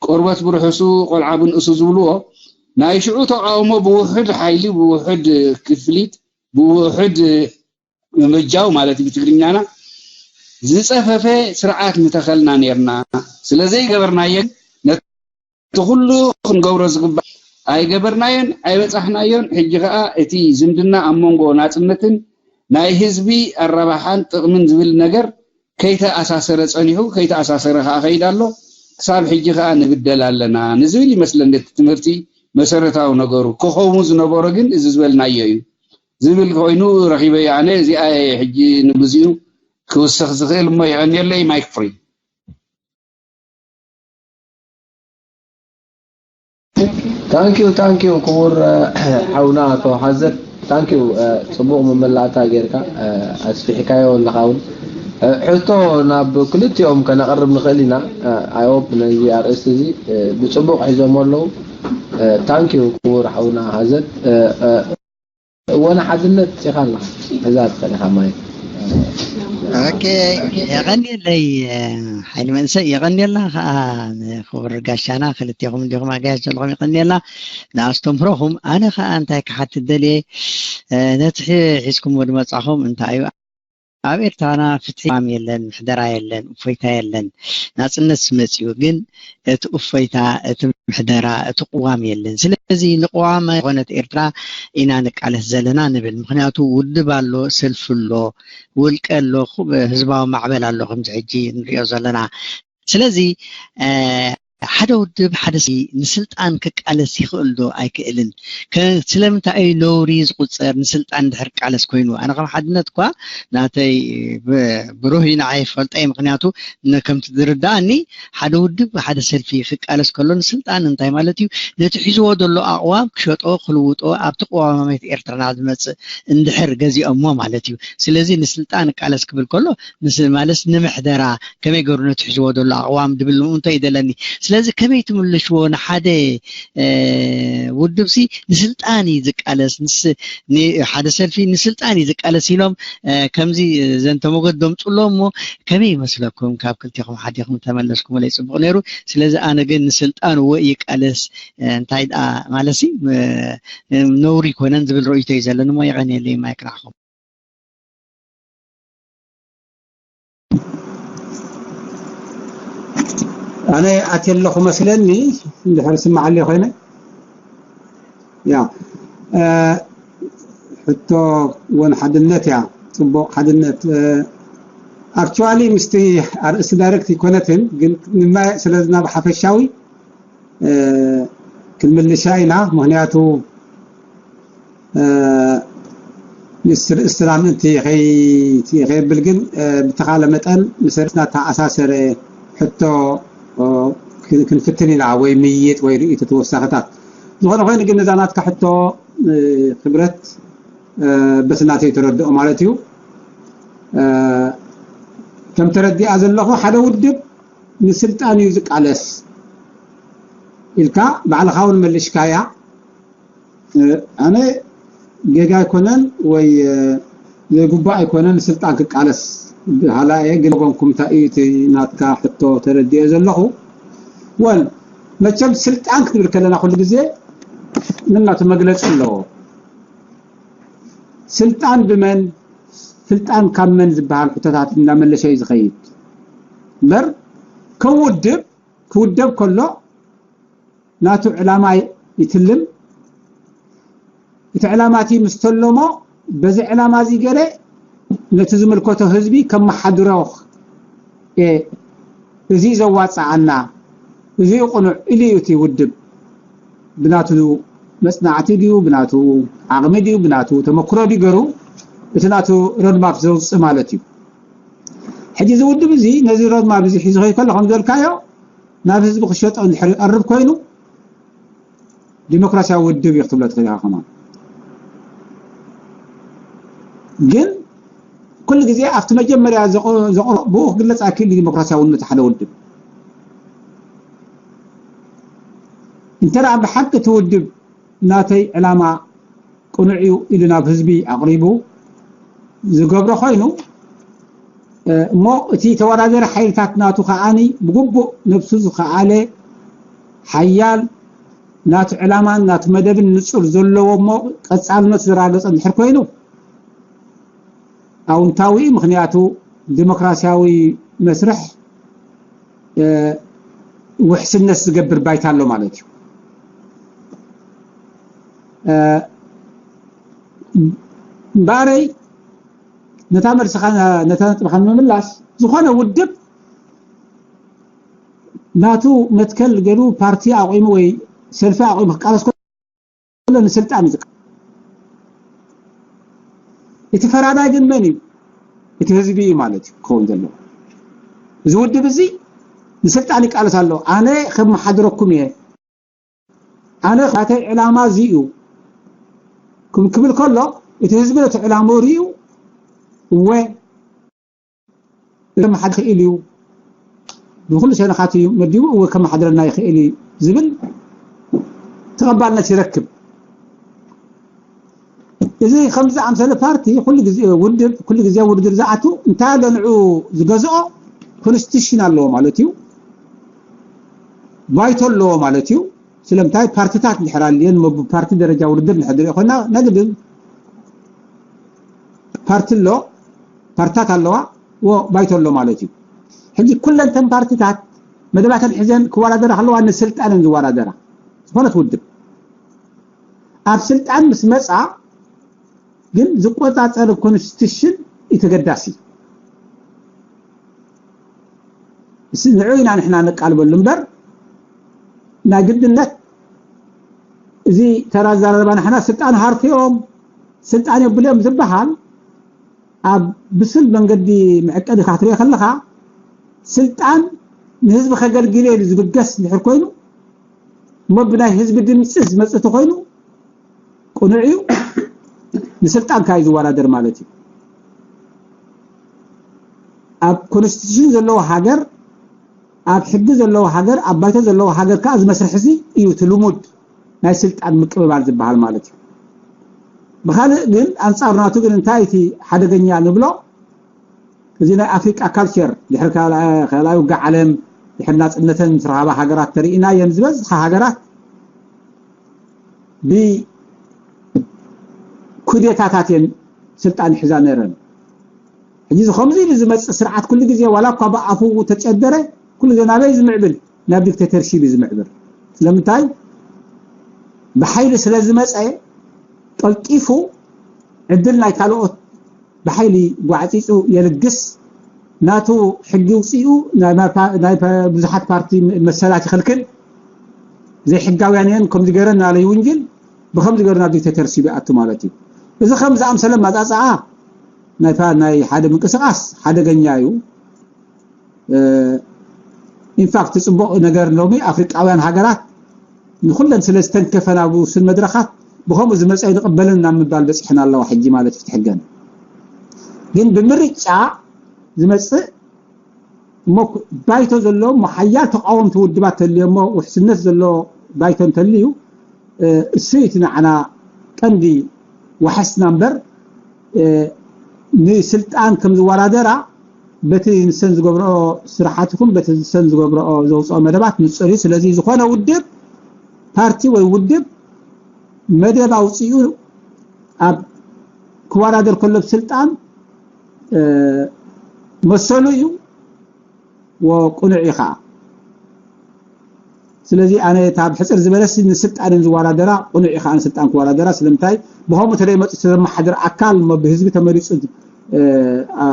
ቆርበት ብርሑሱ ቆልዓ ብንእሱ ዝብልዎ፣ ናይ ሽዑ ተቃውሞ ብውሑድ ሓይሊ፣ ብውሑድ ክፍሊት፣ ብውሑድ ምምጃው ማለት እዩ ብትግርኛና፣ ዝጸፈፈ ስርዓት ምተኸልና ነይርና። ስለ ዘይገበርናየን፣ ነቲ ኩሉ ክንገብሮ ዝግባእ ኣይገበርናዮን፣ ኣይበጻሕናዮን። ሕጂ ከኣ እቲ ዝምድና ኣብ መንጎ ናጽነትን ናይ ህዝቢ ኣረባሓን ጥቕምን ዝብል ነገር ከይተኣሳሰረ ጸኒሑ፣ ከይተኣሳሰረ ከኣ ከይድ ኣሎ። ክሳብ ሕጂ ከኣ ንብደል ኣለና ንዝብል ይመስለኒ እቲ ትምህርቲ መሰረታዊ ነገሩ። ክኸውን ዝነበሮ ግን እዚ ዝበልናዮ እዩ። ዝብል ኮይኑ ረኺበዮ። ኣነ እዚኣ እየ ሕጂ ንግዚኡ ክውስኽ ዝኽእል እሞ፣ የቐንየለይ። ማይክ ፍሪ። ታንኪዩ ታንኪዩ ክቡር ሓውና ኣቶ ሓዘት፣ ታንኪዩ። ጽቡቕ መመላእታ ጌርካ ኣስፊሕካዮ ኣለኻ። እውን ሕቶ ናብ ክልቲኦም ከነቕርብ ንኽእል ኢና። ኣይ ሆፕ ነዚ ኣርእስቲ እዚ ብጽቡቕ ሒዞሞ ኣለዉ። ታንኪዩ ክቡር ሓውና ሓዘት። እወ ንሓድነት ፂኻ ኣለኻ። እዛ ትኽእል ኢኻ ማይ። ኦኬ፣ የቐንየለይ ሓይሊ መንእሰይ፣ የቐንየልና ከዓ ንክቡር ጋሻና። ክልቴኹም እንዲኹም ኣጋያሽ ዘለኹም የቐንየልና ንኣስተምህሮኹም። ኣነ ከዓ እንታይ ክሓትት ደልየ፣ ነቲ ሒ- ሒዝኩምዎ ዝመጻኹም እንታይ እዩ? ኣብ ኤርትራና ፍትሒ የለን፣ ምሕደራ የለን፣ እፎይታ የለን። ናጽነት መጺኡ ግን እቲ እፎይታ፣ እቲ ምሕደራ፣ እቲ ቅዋም የለን። ስለዚ ንቅዋም ዝኾነት ኤርትራ ኢና ንቃለስ ዘለና ንብል። ምኽንያቱ ውድብ ኣሎ፣ ሰልፊ ኣሎ፣ ውልቀ ኣሎ፣ ህዝባዊ ማዕበል ኣሎ፣ ከምዚ ሕጂ ንሪኦ ዘለና። ስለዚ ሓደ ውድብ ሓደ ንስልጣን ክቃለስ ይኽእል ዶ ኣይክእልን? ስለምንታይ እዩ ነውሪ ዝቁፀር ንስልጣን ድሕር ቃለስ ኮይኑ? ኣነ ከም ሓድነት እኳ ናተይ ብሩህ እዩ ንዓይ ይፈልጦ እዩ። ምክንያቱ ከምቲ ዝርዳእኒ ሓደ ውድብ ሓደ ሰልፊ ክቃለስ ከሎ ንስልጣን እንታይ ማለት እዩ? ነቲ ሒዝዎ ዘሎ ኣቅዋም ክሸጦ ክልውጦ ኣብቲ ቅዋማዊት ኤርትራና ዝመፅእ እንድሕር ገዚኦሞ ማለት እዩ። ስለዚ ንስልጣን እቃለስ ክብል ከሎ ማለት ንምሕደራ ከመይ ገሩ ነቲ ሒዝዎ ዘሎ ኣቕዋም ድብል ንኡ እንታይ ይደለኒ። ስለዚ ከመይ ትምልሽዎ ንሓደ ውድብሲ ንስልጣን እዩ ዝቃለስ፣ ሓደ ሰልፊ ንስልጣን እዩ ዝቃለስ ኢሎም ከምዚ ዘንተ ሞገት ደምፁ ኣለዉ እሞ ከመይ ይመስለኩም? ካብ ክልቲኹም ሓዲኹም ተመለስኩምለይ ፅቡቕ ነይሩ። ስለዚ ኣነ ግን ንስልጣን እወ ይቃለስ እንታይ ደኣ ማለትሲ ነውሪ ይኮነን ዝብል ርእይቶ እዩ ዘለኒ እሞ የቐንየለይ ማይክ ንዓኹም። ኣነ ኣትየ ኣለኹ መስለኒ እንድሕር ስማዓለይ ኮይነ ያ ሕቶ እውን ሓድነት እያ። ፅቡቕ ሓድነት ኣክቹዋሊ ምስቲ ኣርእስቲ ዳይረክት ይኮነትን ግን ንማየ ስለዝና ብሓፈሻዊ ክንምልሻ ኢና። ምክንያቱ ምስ ርእስትና ምእንቲ ከይብል ግን ብተኻለ መጠን ምስ ርእስና ተኣሳሰረ ሕቶ ክንፍትን ኢና ወይ ምይጥ ወይ ርእይቶ ተወሳኽታት ዝኾነ ኮይኑ ግን ነዛ ናትካ ሕቶ ክብረት በስናተይ ተረድኦ ማለት እዩ ከም ተረዲኣ ዘለኹ ሓደ ውድብ ንስልጣን እዩ ዝቃለስ ኢልካ ባዕልኻ እውን መልሽካያ። ኣነ ጌጋ ኣይኮነን ወይ ዘይግባእ ኣይኮነን ንስልጣን ክቃለስ ብሃላየ ግን ጎንኩም እንታይ እዩ እቲ ናትካ ሕቶ ተረዲኦ ዘለኹ። ወል መቸም ስልጣን ክትብል ከለና ኩሉ ግዜ ንናቱ መግለፂ ኣለዎ። ስልጣን ብመን፣ ስልጣን ካብ መን ዝበሃል ሕቶታት እናመለሰ እዩ ዝኸይድ እምበር፣ ከም ውድብ ክውደብ ከሎ ናቱ ዕላማ ይትልም። እቲ ዕላማ እቲ ምስ ተለሞ፣ በዚ ዕላማ እዚ ገለ ነቲ ዝምልከቶ ህዝቢ ከመሓድሮ፣ እ፣ እዚ ዘዋፅኣና፣ እዚ ቅኑዕ ኢሉ እዩ እቲ ውድብ ብናቱ መፅናዕቲ ድዩ፣ ብናቱ ዓቕሚ ድዩ፣ ብናቱ ተመክሮ ድዩ ገሩ እቲ ናቱ ሮድማፕ ዘውፅእ ማለት እዩ። ሕጂ እዚ ውድብ እዚ ነዚ ሮድማፕ እዚ ሒዙ ከይከሎ ከም ዝበልካዮ ናብ ህዝቢ ክሸጦ እንድሕር ይቐርብ ኮይኑ ዲሞክራሲያዊ ውድብ እዩ ክትብሎ ትኽእል ኢኻ። ከማን ግን ኩሉ ግዜ ኣብቲ መጀመርያ ዘቕ-፣ ዘቕርቦ ብኡ ክግለጽ ኣክል ዲሞክራሲያውነት ሓደ ውድብ። እንተ ደኣ ብሓቂ እቲ ውድብ ናተይ ዕላማ ቅኑዕ እዩ ኢሉ ናብ ህዝቢ ኣቕሪቡ ዝገብሮ ኮይኑ፣ እ፣ እሞ እቲ ተወዳደሪ ሓይልታት ናቱ ከዓኒ ብግቡእ ነብሱ ዝኸኣለ ሓያል ናቱ ዕላማን ናቱ መደብን ንጹር ዘለዎ እሞ ቀጻልነት ዘረጋገጸ እንድሕር ኮይኑ ኣውንታዊ እዩ። ምኽንያቱ ዲሞክራሲያዊ መስርሕ፣ እ፣ ውሕስነት ዝገብር ባይታ ኣሎ ማለት እዩ። እ፣ እምበኣረይ ነታ መልስኻ፣ ነታ ነጥብኻ ንምምላስ፣ ዝኾነ ውድብ ናቱ መትከል ገይሩ ፓርቲ ኣቑሙ ወይ ሰልፊ ኣቑሙ ክቃለስ ከሎ ንስልጣን እዩ ዝቃ-፣ እቲ ፈራዳይ ግን መን እዩ? እቲ ህዝቢ እዩ ማለት እዩ ክኸውን ዘለዎ። እዚ ውድብ እዚ ንስልጣን ይቃለስ ኣሎ። ኣነ ከመሓድረኩም እየ፣ ኣነ ናተይ ዕላማ እዚ እዩ ክም-፣ ክብል ከሎ፣ እቲ ህዝቢ ነቲ ዕላምኡ ርእዩ፣ እወ፣ ከመሓድር ይኽእል እዩ፣ ብኹሉ ሸነኻት እዩ መዲቡ፣ እወ፣ ከመሓድረና ይኽእል እዩ ዝብል ተቐባልነት ይረክብ። እዚ ከምዚ ዝኣምሰለ ፓርቲ ኩሉ ግዜ፣ ውድብ ኩሉ ግዜ ውድድር ዝኣቱ፣ እንታይ ኣሎ ንዑ ዝገዝኦ? ኮንስቲቱሽን ኣለዎ ማለት እዩ፣ ባይቶ ኣለዎ ማለት እዩ። ስለምንታይ ፓርቲታት እንድሕር ኣልየን፣ እሞ ብፓርቲ ደረጃ ውድድር እንድሕር ንሪኦ ኮይና፣ ናይ ግድን ፓርቲ ኣሎ፣ ፓርቲታት ኣለዋ፣ ወ-፣ ባይቶ ኣሎ ማለት እዩ። ሕጂ ኩለን እተን ፓርቲታት መደባተን ሒዘን ክወዳደራ ከለዋ ንስልጣን እየን ዝወዳደራ። ዝኾነት ውድብ ኣብ ስልጣን ምስ መጻ ግን ዝቆጻጸር ኮንስቲቱሽን እዩ ተገዳሲ። እዚ ንዑ ኢና ንሕና ንቃልበሉ እምበር ናይ ግድነት እዚ ተራ ኣዘራርባ ንሕና ስልጣን ሃርትኦም፣ ስልጣን የብልዮም ዝበሃል ኣብ ብስል መንገዲ መዕቀዲ ካትሪኦ ከለኻ ስልጣን ንህዝቢ ከገልግል ኢሉ ዝብገስ እንድሕር ኮይኑ እሞ ብናይ ህዝቢ ድምፂ ዝመፅእ ተኮይኑ ቅኑዕ እዩ። ንስልጣን ካዩ ዝወዳደር ማለት እዩ። ኣብ ኮንስቲቱሽን ዘለዎ ሃገር፣ ኣብ ሕጊ ዘለዎ ሃገር፣ ኣብ ባይቶ ዘለዎ ሃገር ከዓ እዚ መስርሕ እዚ እዩ እቲ ልሙድ ናይ ስልጣን ምቅብባል ዝበሃል ማለት እዩ። ብኻልእ ግን ኣንፃር ናቱ ግን እንታይ እቲ ሓደገኛ ንብሎ? እዚ ናይ ኣፍሪቃ ካልቸር ድሕሪ ካልኣ-፣ ካልኣይ ውግእ ዓለም ድሕሪ ናፅነተን ምስ ረሃባ ሃገራት ተርኢናየን ዝበዝሓ ሃገራት ብኩዴታታት እየን ስልጣን ይሕዛ ነይረን። ሕጂ እዚ ከምዚ ኢሉ ዝመፅእ ስርዓት ኩሉ ግዜ ዋላ እኳ ብኣፉ ተጨደረ ኩሉ ግዜ ናበይ ዝምዕብል? ናብ ዲክቴተርሺፕ እዩ ዝምዕብል። ስለምንታይ? ብሓይሊ ስለ ዝመፀ ቀልጢፉ ዕድል ናይ ካልኦት ብሓይሊ ጓዕፂፁ የልግስ። ናቱ ሕጊ ውፅኡ ናይ፣ ናይ ፓ-፣ ናይ ፓ-፣ ብዙሓት ፓርቲ መሰላት ይኸልክል። ዘይሕጋውያን እየን ከምዚ ገይረን እናበለ ይውንጅል። ብኸምዚ ገይሩ ናብ ዲክቴተርሺፕ ይኣቱ ማለት እዩ። እዚ ከም ዝኣምሰለ ኣመፃፅኣ ናይ ፓ-፣ ናይ ሓደ ምንቅስቃስ ሓደገኛ እዩ። እ፣ ኢንፋክት፣ ጽቡቕ ነገር ሎሚ ኣፍሪቃውያን ሃገራት ንኹለን ስለ ዝተንከፈ ናብ ውሱን መድረኻት ብኸምኡ ዝመጸ ኣይንቕበልን ናብ ምባል በጺሐን ኣለዋ ሕጂ ማለት እዩ። ትሕገን ግን ብምርጫ ዝመጽእ እሞ ባይቶ ዘሎ እሞ ሓያል ተቃወምቲ ውድባት ተልዮ እሞ ውሕስነት ዘሎ ባይቶ እንተልዩ፣ እ፣ እሱ እዩ እቲ ንዓና ቀንዲ ዋሕስና እምበር፣ እ፣ ንስልጣን ከም ዝወዳደራ በቲ ንሰን ዝገብረኦ ስራሓት ይኹን በቲ ንሰን ዝገብረኦ ዘውፅኦ መደባት ንፁር እዩ። ስለዚ ዝኾነ ውድብ ፓርቲ ወይ ውድብ መደብ ኣውፂኡ ኣብ ክወዳደር ከሎ ብስልጣን መሰሉ እዩ ወቅኑዕ እዩ ከዓ። ስለዚ ኣነ እታ ብሕፅር ዝበለሲ ንስልጣንን ዝወዳደራ ቅኑዕ እዩ ከዓ ንስልጣን ክወዳደራ። ስለምንታይ ብኸምኡ ተለይ መፅኡ ተዘመሓድር ኣካል እሞ ብህዝቢ ተመሪፁ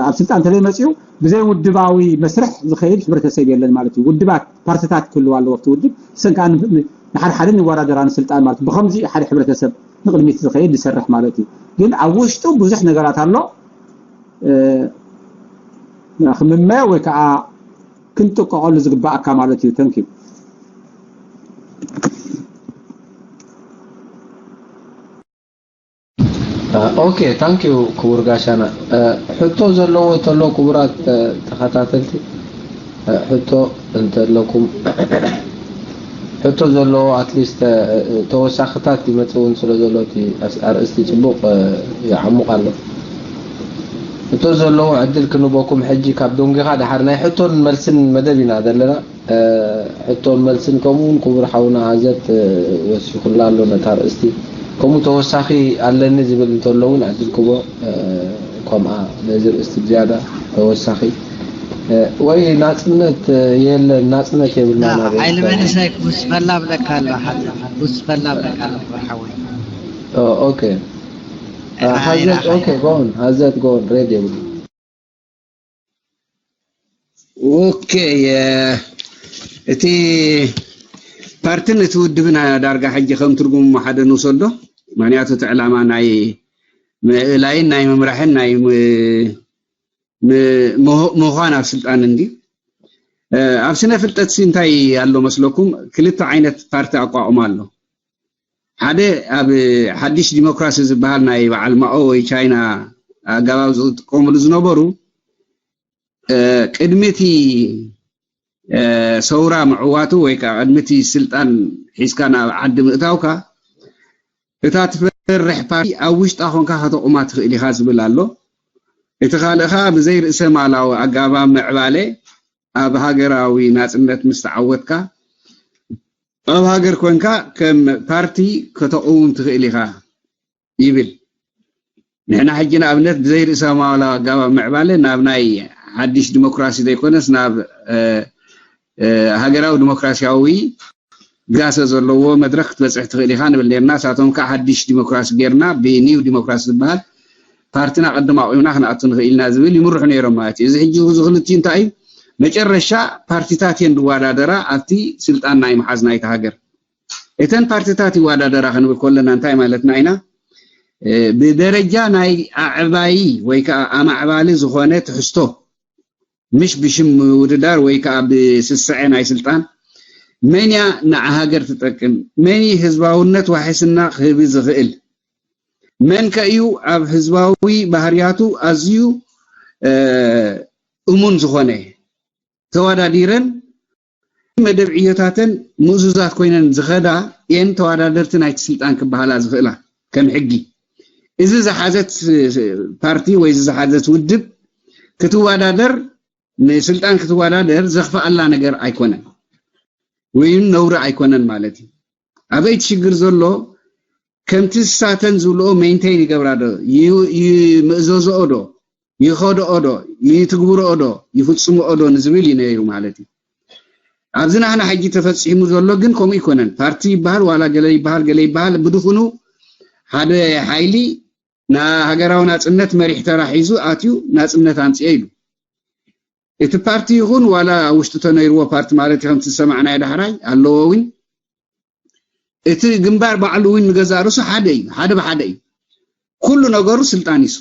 ኣብ ስልጣን ተለይ መፅኡ ብዘይ ውድባዊ መስርሕ ዝኸይድ ሕብረተሰብ የለን ማለት እዩ። ውድባት ፓርቲታት ክህልዋ ኣለዎ ኣብቲ ውድብ ሰን ከዓ ንሓድሓደን ይወዳደራ ንስልጣን ማለት እዩ። ብኸምዚ ሓደ ሕብረተሰብ ንቕድሚት ዝኸይድ ዝሰርሕ ማለት እዩ። ግን ኣብ ውሽጡ ብዙሕ ነገራት ኣሎ ክምመ ወይ ከዓ ክንጥቀቐሉ ዝግባኣካ ማለት እዩ። ተንኪዩ። ኦኬ ታንኪዩ ክቡር ጋሻና። ሕቶ ዘለዎ ተሎ ክቡራት ተኸታተልቲ ሕቶ እንተለኩም ሕቶ ዘለዎ ኣትሊስት ተወሳኽታት ይመፅእ እውን ስለ ዘሎ እቲ ኣርእስቲ ፅቡቕ ይዓሙቕ ኣሎ። ሕቶ ዘለዎ ዕድል ክንበኩም ሕጂ ካብ ዶንጊኻ ድሓር ናይ ሕቶን መልስን መደብ ኢና ዘለና። ሕቶን መልስን ከምኡ እውን ክቡር ሓውና ሃዘት ወሲኹላ ኣሎ ነታ ኣርእስቲ። ከምኡ ተወሳኺ ኣለኒ ዝብል እንተሎ እውን ዕድል ክቦ ከምኣ ነዚ ርእስቲ ብዝያዳ ተወሳኺ ወይ ናጽነት የለን ናጽነት የብልና ሓይሊ መንእሰይ ክውስኸላ ብለካ ኣሎ ሓዛ ክውስኸላ ብለካ ኣሎ ክቡር ሓወይ። ኦኬ ሃዘት ኦኬ ጎን ሃዘት ጎን ሬድ የብሉ ኦኬ እቲ ፓርትን እቲ ውድብን ዳርጋ ሕጂ ከም ትርጉሙ ሓደ ንውሰዶ። ምክንያቱ እቲ ዕላማ ናይ ምእላይን ናይ ምምራሕን ናይ ምዃን ኣብ ስልጣን እንዲ ኣብ ስነ ፍልጠት ሲ እንታይ ኣሎ መስለኩም? ክልተ ዓይነት ፓርቲ ኣቋቑማ ኣሎ። ሓደ ኣብ ሓድሽ ዲሞክራሲ ዝበሃል ናይ በዓል ማኦ ወይ ቻይና ኣገባብ ዝጥቀምሉ ዝነበሩ ቅድሚ እቲ ሰውራ ምዕዋቱ ወይ ከዓ ቅድሚ እቲ ስልጣን ሒዝካ ናብ ዓዲ ምእታውካ እታ ትፈርሕ ፓርቲ ኣብ ውሽጣ ኮንካ ከተቑማ ትኽእል ኢኻ ዝብል ኣሎ። እቲ ካልእ ከዓ ብዘይ ርእሰ ማላዊ ኣጋባብ ምዕባለ ኣብ ሃገራዊ ናፅነት ምስ ተዓወትካ ኣብ ሃገር ኮንካ ከም ፓርቲ ከተቕውም ትኽእል ኢኻ ይብል። ንሕና ሕጂ ንኣብነት ብዘይ ርእሰ ማላዊ ኣጋባብ ምዕባለ ናብ ናይ ሓድሽ ዲሞክራሲ ዘይኮነስ ናብ ሃገራዊ ዲሞክራሲያዊ ጋሰ ዘለዎ መድረክ ክትበፅሕ ትኽእል ኢኻ ንብል ነርና። ንሳቶም ከዓ ሓድሽ ዲሞክራሲ ጌርና ብኒው ዲሞክራሲ ዝበሃል ፓርቲና ቅድም ኣቑምና ክንኣቱ ንኽእል ኢና ዝብል ይምርሑ ነይሮም ማለት እዩ። እዚ ሕጂ እዚ ክልቲኡ እንታይ እዩ? መጨረሻ ፓርቲታት እየን ዝወዳደራ ኣብቲ ስልጣን ናይ ምሓዝ ናይቲ ሃገር። እተን ፓርቲታት ይወዳደራ ክንብል ከለና እንታይ ማለትና ኢና? ብደረጃ ናይ ኣዕባዪ ወይ ከዓ ኣማዕባሊ ዝኾነ ትሕዝቶ ምሽ ብሽም ምውድዳር ወይ ከዓ ብስስዐ ናይ ስልጣን መን እያ ንዓ ሃገር ትጠቅም መን እዩ ህዝባውነት ዋሕስና ክህብ ዝኽእል መን ከ እዩ ኣብ ህዝባዊ ባህርያቱ ኣዝዩ እሙን ዝኾነ ተወዳዲረን መደብ ዕዮታተን ምእዙዛት ኮይነን ዝኸዳ እየን ተወዳደርቲ ናይቲ ስልጣን ክበሃላ ዝኽእላ ከም ሕጊ እዚ ዝሓዘት ፓርቲ ወይ ዝሓዘት ውድብ ክትወዳደር ንስልጣን ክትወዳደር ዘኽፍኣላ ነገር ኣይኮነን ወይም ነውሪ ኣይኮነን ማለት እዩ። ኣበይ እቲ ሽግር ዘሎ ከምቲ ንሳተን ዝብልኦ ሜንቴን ይገብራ ዶ ይምእዘዝኦ ዶ ይኸድኦ ዶ ይትግብርኦ ዶ ይፍፅምኦ ዶ ንዝብል እዩ ነይሩ ማለት እዩ። ኣብዚ ናህና ሕጂ ተፈፂሙ ዘሎ ግን ከምኡ ኣይኮነን። ፓርቲ ይበሃል ዋላ ገለ ይበሃል ገለ ይበሃል ብድኹኑ ሓደ ሓይሊ ንሃገራዊ ናፅነት መሪሕ ተራ ሒዙ ኣትዩ ናፅነት ኣምፅኤ ኢሉ። እቲ ፓርቲ ይኹን ዋላ ውሽጢ ተነይርዎ ፓርቲ ማለት እዩ ከምቲ ዝሰማዕናዮ ዳሕራይ ኣለዎ እውን እቲ ግንባር ባዕሉ እውን ንገዛእ ርእሱ ሓደ እዩ ሓደ ብሓደ እዩ ኩሉ ነገሩ ስልጣን እዩ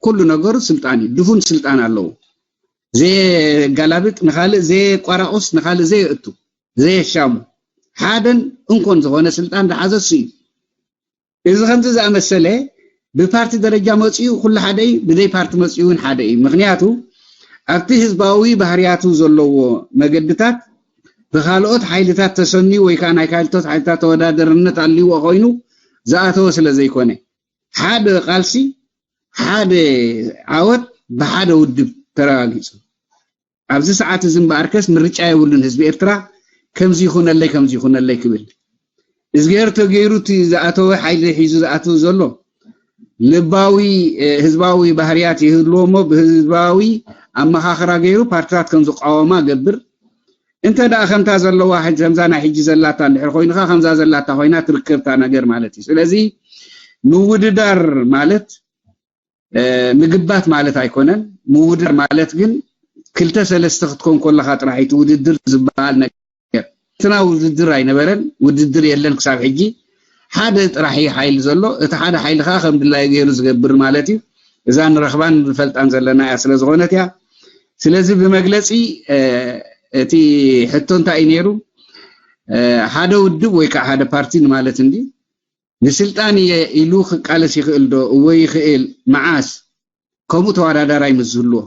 ኩሉ ነገሩ ስልጣን እዩ ድፉን ስልጣን ኣለዎ ዘየጋላብጥ ንኻልእ ዘየቋራቑስ ንኻልእ ዘየእቱ ዘየሻሙ ሓደን እንኮን ዝኾነ ስልጣን ዝሓዘ እሱ እዩ እዚ ከምዚ ዝኣመሰለ ብፓርቲ ደረጃ መፂኡ ኩሉ ሓደ እዩ ብዘይ ፓርቲ መፂኡ እውን ሓደ እዩ ምክንያቱ ኣብቲ ህዝባዊ ባህርያቱ ዘለዎ መገድታት ብካልኦት ሓይልታት ተሰንዩ ወይ ከዓ ናይ ካልኦት ሓይልታት ተወዳደርነት ኣልዎ ኮይኑ ዝኣተወ ስለ ዘይኮነ ሓደ ቃልሲ ሓደ ዓወት ብሓደ ውድብ ተረጋጊፁ ኣብዚ ሰዓት እዚ እምበኣርከስ ምርጫ የብሉን ህዝቢ ኤርትራ። ከምዚ ይኹነለይ፣ ከምዚ ይኹነለይ ክብል። እዝግሄር ተገይሩ እቲ ዝኣተወ ሓይሊ ሒዙ ዝኣተወ ዘሎ ልባዊ፣ እ፣ ህዝባዊ ባህርያት ይህልዎ እሞ ብህዝባዊ ኣመኻኽራ ገይሩ ፓርትታት ከም ዝቃወማ ገብር። እንተ ደኣ ከምታ ዘለዋ ሕጂ፣ ከምዛ ናይ ሕጂ ዘላታ እንድሕር ኮይንኻ፣ ከምዛ ዘላታ ኮይና ትርከብታ ነገር ማለት እዩ። ስለዚ ምውድዳር ማለት፣ እ፣ ምግባት ማለት ኣይኮነን። ምውድዳር ማለት ግን ክልተ ሰለስተ ክትኮን ከለኻ ጥራሕ እቲ ውድድር ዝበሃል ነገር። እትና ውድድር ኣይነበረን፣ ውድድር የለን ክሳብ ሕጂ። ሓደ ጥራሕ እዩ ሓይሊ ዘሎ። እቲ ሓደ ሓይሊ ከኣ ከም ድላዩ ገይሩ ዝገብር ማለት እዩ። እዛ ንረኽባን ንፈልጣን ዘለና እያ ስለ ዝኾነት እያ። ስለዚ ብመግለጺ፣ እ፣ እቲ ሕቶ እንታይ እዩ ነይሩ? እ፣ ሓደ ውድብ ወይ ከዓ ሓደ ፓርቲ ንማለት እንዲ ንስልጣን እየ ኢሉ ክቃለስ ይኽእል ዶ? እወ ይኽእል። መዓስ? ከምኡ ተወዳዳራይ ምስ ዝህልዎ።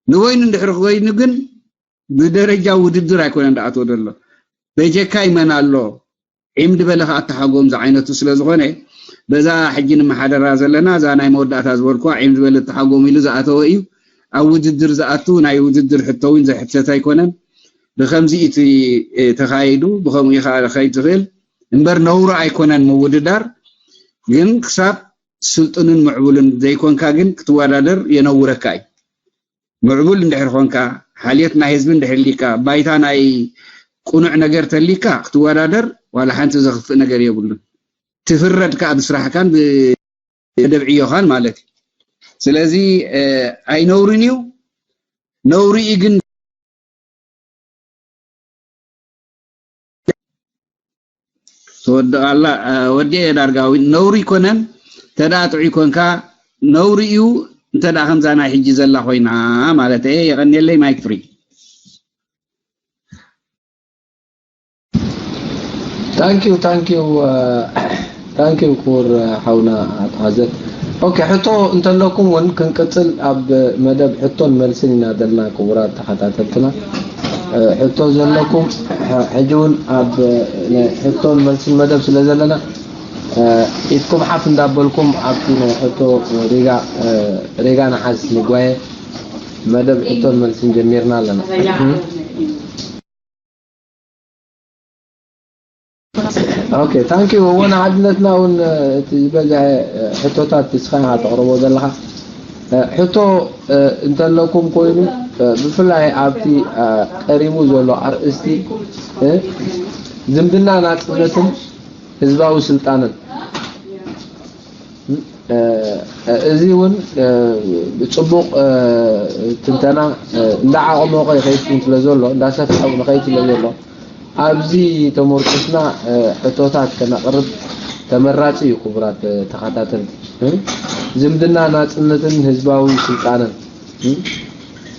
ንበይኑ እንድሕር ኮይኑ ግን ብደረጃ ውድድር ኣይኮነን ዝኣትዎ ዘሎ። በጀካይ መን ኣሎ? ዒም ዝበለ ከኣ ኣተሓጎም ዝዓይነቱ ስለ ዝኾነ፣ በዛ ሕጂ ንመሓደራ ዘለና፣ እዛ ናይ መወዳእታ ዝበልኩዋ ዒም ዝበለ ኣተሓጎም ኢሉ ዝኣተወ እዩ። ኣብ ውድድር ዝኣቱ ናይ ውድድር ሕቶ እውን ዘሕተት ኣይኮነን። ብኸምዚ እቲ፣ እ፣ ተኻይዱ፣ ብኸምኡ እዩ ከኣ ክኸይድ ዝኽእል። እምበር ነውሪ ኣይኮነን ምውድዳር። ግን ክሳብ ስልጡንን ምዕቡልን ዘይኮንካ ግን ክትወዳደር የነውረካ እዩ። ምዕቡል እንድሕር ኮንካ፣ ሓልዮት ናይ ህዝቢ እንድሕር ሊካ፣ ባይታ ናይ ቅኑዕ ነገር ተሊካ ክትወዳደር ዋላ ሓንቲ ዘኽፍእ ነገር የብሉን። ትፍረድ ከኣ ብስራሕካን ብደብዕዮኻን ማለት እዩ። ስለዚ፣ እ፣ ኣይነውርን እዩ። ነውሪ እዩ ግን ትወድቕ ኣላ፣ እ፣ ወዲ እየ ዳርጋ እውን ነውሪ ይኮነን። እንተ ደኣ ጥዑይ ኮንካ ነውሪ እዩ፣ እንተ ደኣ ከምዛ ናይ ሕጂ ዘላ ኮይና ማለት እየ። የቐንየለይ፣ ማይክ ፍሪ። ታንኪዩ ታንኪዩ ታንኪዩ ክቡር ሓውና ኣቶ ሓዘት። ኦኬ፣ ሕቶ እንተለኩም እውን ክንቅጽል ኣብ መደብ ሕቶን መልስን ኢና ዘለና ክቡራት ተኸታተልትና። እ፣ ሕቶ ዘለኩም ሐ- ሕጂ እውን ኣብ ናይ ሕቶን መልስን መደብ ስለ ዘለና፣ እ፣ ኢድኩም ሓፍ እንዳበልኩም ኣብቲ ናይ ሕቶ ሪጋ እ፣ ሪጋ ንሓዝ ንጓየ መደብ ሕቶን መልስን ጀሚርና ኣለና። ኦኬ፣ ታንኪዩ። እወ፣ ንሓድነትና እውን፣ እ፣ እቲ ዝበዝሐ፣ እ፣ ሕቶታት ንስኻ ኢኻ ተቕርቦ ዘለኻ። እ፣ ሕቶ፣ እ፣ እንተለኩም ኮይኑ፣ እ፣ ብፍላይ ኣብቲ፣ እ፣ ቀሪቡ ዘሎ ኣርእስቲ፣ እ፣ ዝምድና ናጽነትን ህዝባዊ ስልጣንን፣ እ፣ እዚ እውን፣ እ፣ ጽቡቕ፣ እ፣ ትንተና፣ እ፣ እንዳዓቐሞቐ ይኸይድ ስለ ዘሎ፣ እንዳሰፍሐ እውን ይኸይድ ስለ ዘሎ፣ ኣብዚ ተመርኩስና፣ እ፣ ሕቶታት ከነቕርብ ተመራጺ እዩ። ክቡራት፣ እ፣ ተኸታተልቲ፣ እ፣ ዝምድና ናጽነትን ህዝባዊ ስልጣንን፣ እ፣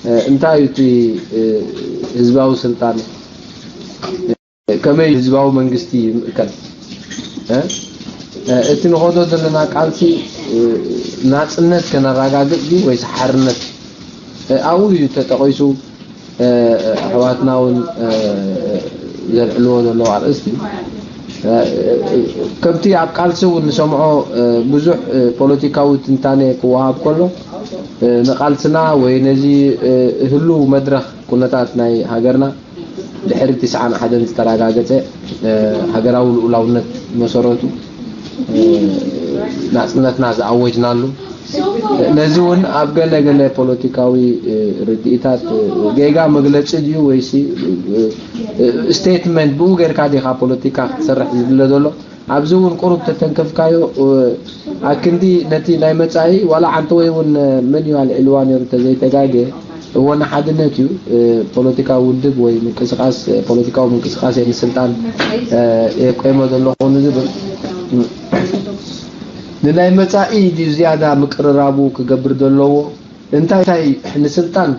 እ፣ እንታይ እዩ እቲ፣ እ፣ ህዝባዊ ስልጣን? ከመይ ህዝባዊ መንግስቲ ይምእከል? እ? እ፣ እቲ ንኸዶ ዘለና ቃልሲ፣ እ፣ ናጽነት ከነረጋግጽ ድዩ ወይስ ሓርነት? እ፣ ኣብኡ እዩ ተጠቒሱ፣ እ፣ ኣሕዋትና እውን፣ እ፣ ዘልዕልዎ ዘለዉ ኣርእስቲ። እ፣ ከምቲ ኣብ ቃልሲ እውን ንሰምዖ፣ እ፣ ብዙሕ፣ እ፣ ፖለቲካዊ ትንታነ ክወሃብ ከሎ፣ እ፣ ንቃልስና ወይ ነዚ፣ እ፣ ህሉው መድረኽ ኩነታት ናይ ሃገርና ድሕሪ ትስዓን ሓደን ዝተረጋገጸ፣ እ፣ ሃገራዊ ልኡላውነት መሰረቱ፣ እ፣ ናጽነትና ዝኣወጅናሉ፣ ነዚ እውን ኣብ ገለ ገለ ፖለቲካዊ፣ እ፣ ርድኢታት፣ እ፣ ጌጋ መግለጺ ድዩ ወይሲ፣ እ፣ እ፣ ስቴትመንት ብኡ ጌርካ ዲኻ ፖለቲካ ክትሰርሕ ዝድለ ዘሎ? ኣብዚ እውን ቁሩብ ተተንከፍካዮ፣ እ፣ ኣክንዲ ነቲ ናይ መጻኢ ዋላ ሓንቲ ወይ እውን፣ እ፣ መን እዩ ኣልዒልዋ ነይሩ እንተዘይተጋግየ፣ እወ ንሓድነት እዩ፣ እ፣ ፖለቲካዊ ውድብ ወይ ምንቅስቃስ፣ እ፣ ፖለቲካዊ ምንቅስቃስ እየ ንስልጣን፣ እ፣ እየ ቆይመ ዘለኹ ንዝብል፣ እ፣ ንናይ መጻኢ ድዩ ዝያዳ ምቅርራቡ ክገብር ዘለዎ? እንታይ እንታይ ንስልጣን፣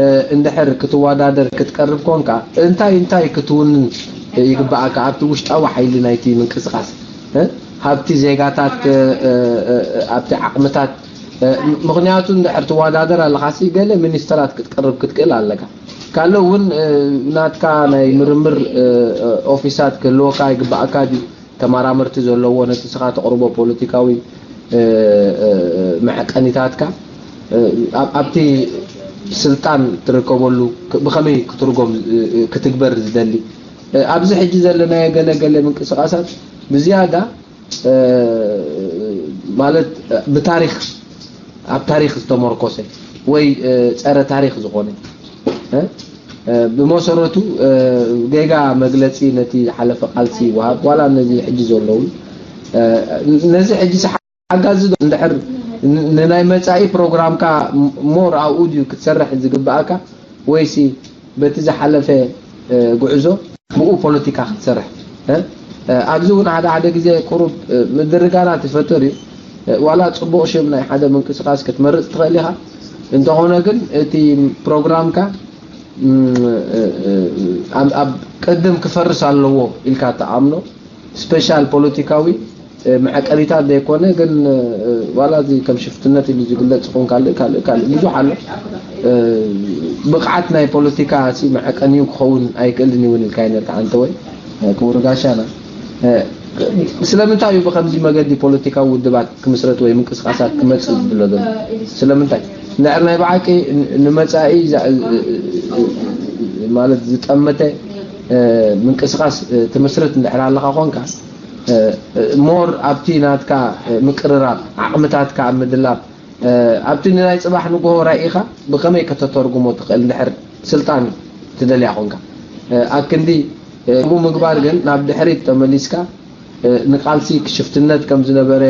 እ፣ እንድሕር ክትወዳደር ክትቀርብ ኮንካ፣ እንታይ እንታይ ክትውንን ይግብኣካ ኣብቲ ውሽጣዊ ሓይሊ ናይቲ ምንቅስቃስ? እ፣ ሃብቲ ዜጋታት፣ እ፣ እ፣ እ፣ ኣብቲ ዓቕምታት፣ እ፣ ምኽንያቱ እንድሕር ትወዳደር ኣለኻሲ ገለ ሚኒስተራት ክትቀርብ ክትክእል ኣለካ። ካልእ እውን፣ እ፣ ናትካ ናይ ምርምር፣ እ፣ እ፣ ኦፊሳት ክህልወካ ይግብኣካ ድዩ? ተመራመርቲ ዘለዎ ነቲ ስኻ ተቕርቦ ፖለቲካዊ፣ እ፣ እ፣ መዐቀኒታትካ፣ እ፣ ኣብ-፣ ኣብቲ ስልጣን ትርከበሉ ብኸመይ ክትርጎም ክትግበር ዝደሊ ኣብዚ ሕጂ ዘለናዮ ገለ ገለ ምንቅስቃሳት ብዝያዳ ማለት ብታሪክ ኣብ ታሪክ ዝተመርኮሰ ወይ ፀረ ታሪክ ዝኾነ ብመሰረቱ ጌጋ መግለፂ ነቲ ዝሓለፈ ቃልሲ ይወሃብ ዋላ ነዚ ሕጂ ዘለዉ ነዚ ሕጂ ሓጋዚ ዶ እንድሕር ንናይ መጻኢ ፕሮግራምካ ሞር ኣብኡ ድዩ ክትሰርሕ ዝግብኣካ ወይሲ በቲ ዝሓለፈ ጉዕዞ ብኡ ፖለቲካ ክትሰርሕ ኣብዚ እውን ሓደ ሓደ ግዜ ቁሩብ ምድርጋናት ይፈጥር እዩ ዋላ ፅቡቕ ሽም ናይ ሓደ ምንቅስቃስ ክትመርፅ ትኽእል ኢኻ እንተኾነ ግን እቲ ፕሮግራምካ ኣብ ቅድም ክፈርስ ኣለዎ ኢልካ ትኣምኖ ስፔሻል ፖለቲካዊ መዐቀኒታት ዘይኮነ ግን ዋላ እዚ ከም ሽፍትነት ኢሉ ዝግለፅ ይኹን ካልእ ካልእ ካልእ ብዙሕ ኣሎ ብቕዓት ናይ ፖለቲካ መዐቀኒኡ ክኸውን ኣይክእልን ይውን ኢልካ ነርካ ኣንተ ወይ ክቡር ጋሻና ስለምንታይ እዩ ብከምዚ መገዲ ፖለቲካዊ ውድባት ክምስረት ወይ ምንቅስቃሳት ክመፅእ ዝብሎ ዘሎ ስለምንታይ እንድሕር ናይ ብሓቂ ንመፃኢ ማለት ዝጠመተ ምንቅስቃስ ትምስርት እንድሕር ኣለካ ኮንካ ሞር ኣብቲ ናትካ ምቅርራብ ዓቕምታትካ ኣብ ምድላብ ኣብቲ ንናይ ፅባሕ ንግሆ ራኢኻ ብኸመይ ከተተርጉሞ ትኽእል እንድሕር ስልጣን ትደልያ ኮንካ ኣብ ክንዲ ከምኡ ምግባር ግን ናብ ድሕሪት ተመሊስካ ንቃልሲ ክሽፍትነት ከም ዝነበረ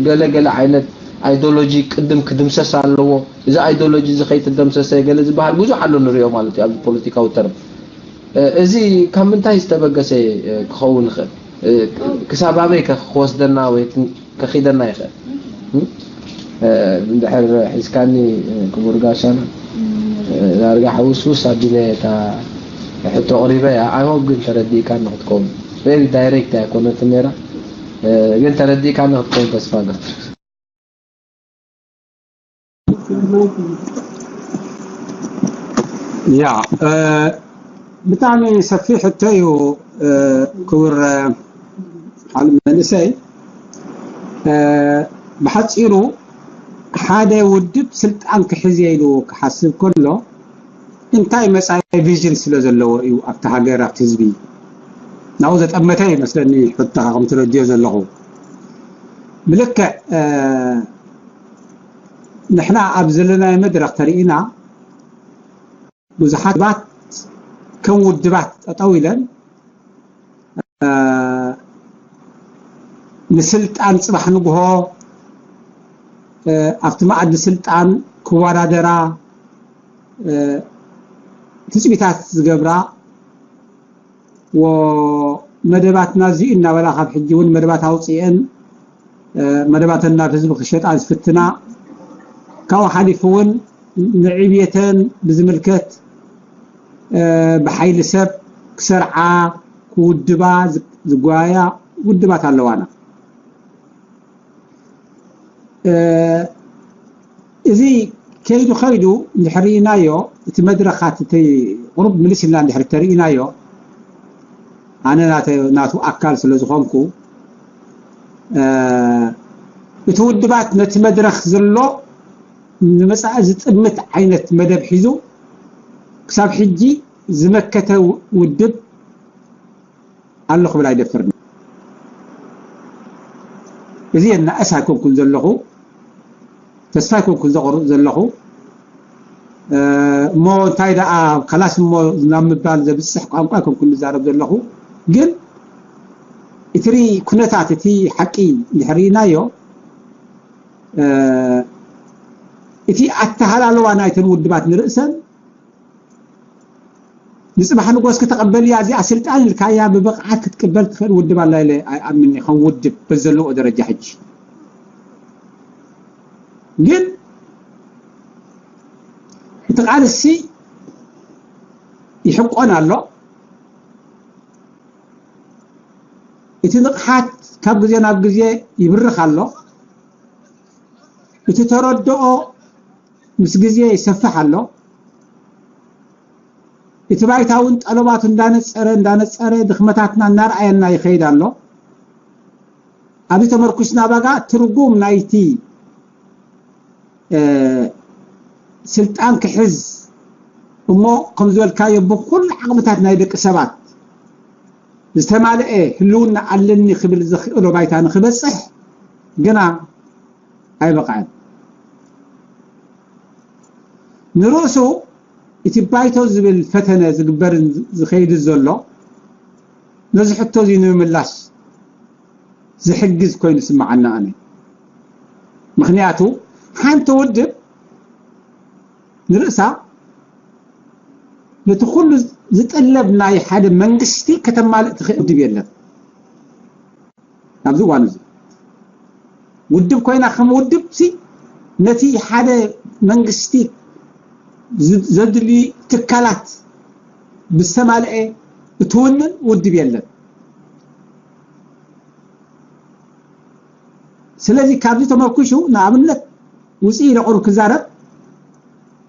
ገለ ገለ ዓይነት ኣይዶሎጂ ቅድም ክድምሰስ ኣለዎ እዚ ኣይዶሎጂ እዚ ከይተደምሰሰ ገለ ዝበሃል ብዙሕ ኣሎ ንሪኦ ማለት እዩ ኣብዚ ፖለቲካዊ ተርም እዚ ካብ ምንታይ ዝተበገሰ ክኸውን ይኽእል ክሳብ ኣበይ ክወስደና ወይ ከኺደና ይኽእል እንድሕር ሒዝካኒ ክቡር ጋሻና ዳርጋ ሕውስውስ ኣቢለ እታ ሕቶ ኣቕሪበ እያ ኣይሆፕ ግን ተረዲእካኒ ክትከውን ቨሪ ዳይሬክት ኣይኮነትን ነይራ ግን ተረዲእካኒ ክትከውን ተስፋ ገብር ያ ብጣዕሚ ሰፊሕ ሕቶ እዩ ክቡር ሓል መንእሰይ ብሓፂሩ ሓደ ውድብ ስልጣን ክሕዝ ኢሉ ክሓስብ ከሎ እንታይ መፃኢ ቪዥን ስለ ዘለዎ እዩ ኣብቲ ሃገር ኣብቲ ህዝቢ ናብኡ ዘጠመተ ይመስለኒ ሕቶኻ ከም ትረድዮ ዘለኹ ብልክዕ ንሕና ኣብ ዘለናዮ መድረክ ተሪኢና ብዙሓት ባት ከም ውድባት ጠጠው ኢለን ንስልጣን ፅባሕ ንግሆ ኣብቲ መኣዲ ስልጣን ክወዳደራ ትፅቢታት ዝገብራ መደባትና እዚ እናበላ ካብ ሕጂ እውን መደባት ኣውፅኤን መደባተን ናብ ህዝቢ ክሸጣ ዝፍትና ካብኡ ሓሊፉ እውን ንዕብየተን ብዝምልከት ብሓይሊ ሰብ ክሰርዓ ክውድባ ዝጓያ ውድባት ኣለዋና እዚ ከይዱ ከይዱ እንድሕር ርኢናዮ እቲ መድረኻት እቲ ቁሩብ ምልስ ኢልና እንድሕር ተርኢናዮ ኣነ ናቱ ኣካል ስለ ዝኾንኩ እቲ ውድባት ነቲ መድረኽ ዘሎ ንመፃኢ ዝጥምት ዓይነት መደብ ሒዙ ክሳብ ሕጂ ዝመከተ ውድብ ኣሎ ክብል ኣይደፍርን እዚ የናእስ ኣይኮንኩን ዘለኹ ተስፋ ኣይኮንኩን ዘቆርጥ ዘለኹ እሞ እንታይ ደኣ ከላስ እሞ ናብ ምባል ዘብፅሕ ቋንቋ ኣይኮንኩን ዝዛረብ ዘለኹ ግን እቲ ኩነታት እቲ ሓቂ እንድሕር ርኢናዮ እቲ ኣተሃላልዋ ናይተን ውድባት ንርእሰን ንፅባሕ ንጎስ ክተቐበል እያ እዚኣ ስልጣን ኢልካያ ብብቕዓት ክትቅበል ትኽእል ውድብ ኣላ ኢለ ኣይኣምን ከም ውድብ በዘለዎ ደረጃ ሕጂ ግን እቲ ቃልሲ ይሕቆን ኣሎ እቲ ንቕሓት ካብ ግዜ ናብ ግዜ ይብርኽ ኣሎ እቲ ተረድኦ ምስ ግዜ ይሰፍሕ ኣሎ እቲ ባይታ እውን ጠለባቱ እንዳነፀረ እንዳነፀረ ድኽመታትና እናርኣየና ይኸይድ ኣሎ ኣብዚ ተመርኩስና ባጋ ትርጉም ናይቲ ስልጣን ክሕዝ እሞ ከም ዝበልካዮ ብኩሉ ዓቕምታት ናይ ደቂ ሰባት ዝተማልአ ህልውና ኣለኒ ክብል ዘኽእሎ ባይታ ንክበፅሕ ግና ኣይበቕዐን። ንርእሱ እቲ ባይቶ ዝብል ፈተነ ዝግበርን ዝኸይድ ዘሎ ነዚ ሕቶ እዚ ንምምላስ ዝሕግዝ ኮይኑ ስምዓና ኣነ። ምክንያቱ ሓንቲ ውድብ ንርእሳ ነቲ ኩሉ ዝጥለብ ናይ ሓደ መንግስቲ ከተማልእ ትኽእል ውድብ የለን ኣብዚ እዋን እዚ። ውድብ ኮይና ከም ውድብ ሲ ነቲ ሓደ መንግስቲ ዝ- ዘድሊ ትካላት ብዝተማልአ እትውንን ውድብ የለን። ስለዚ ካብዚ ተመርኩሹ ንኣብነት ውፅኢ ኢለ ቁሩብ ክዛረብ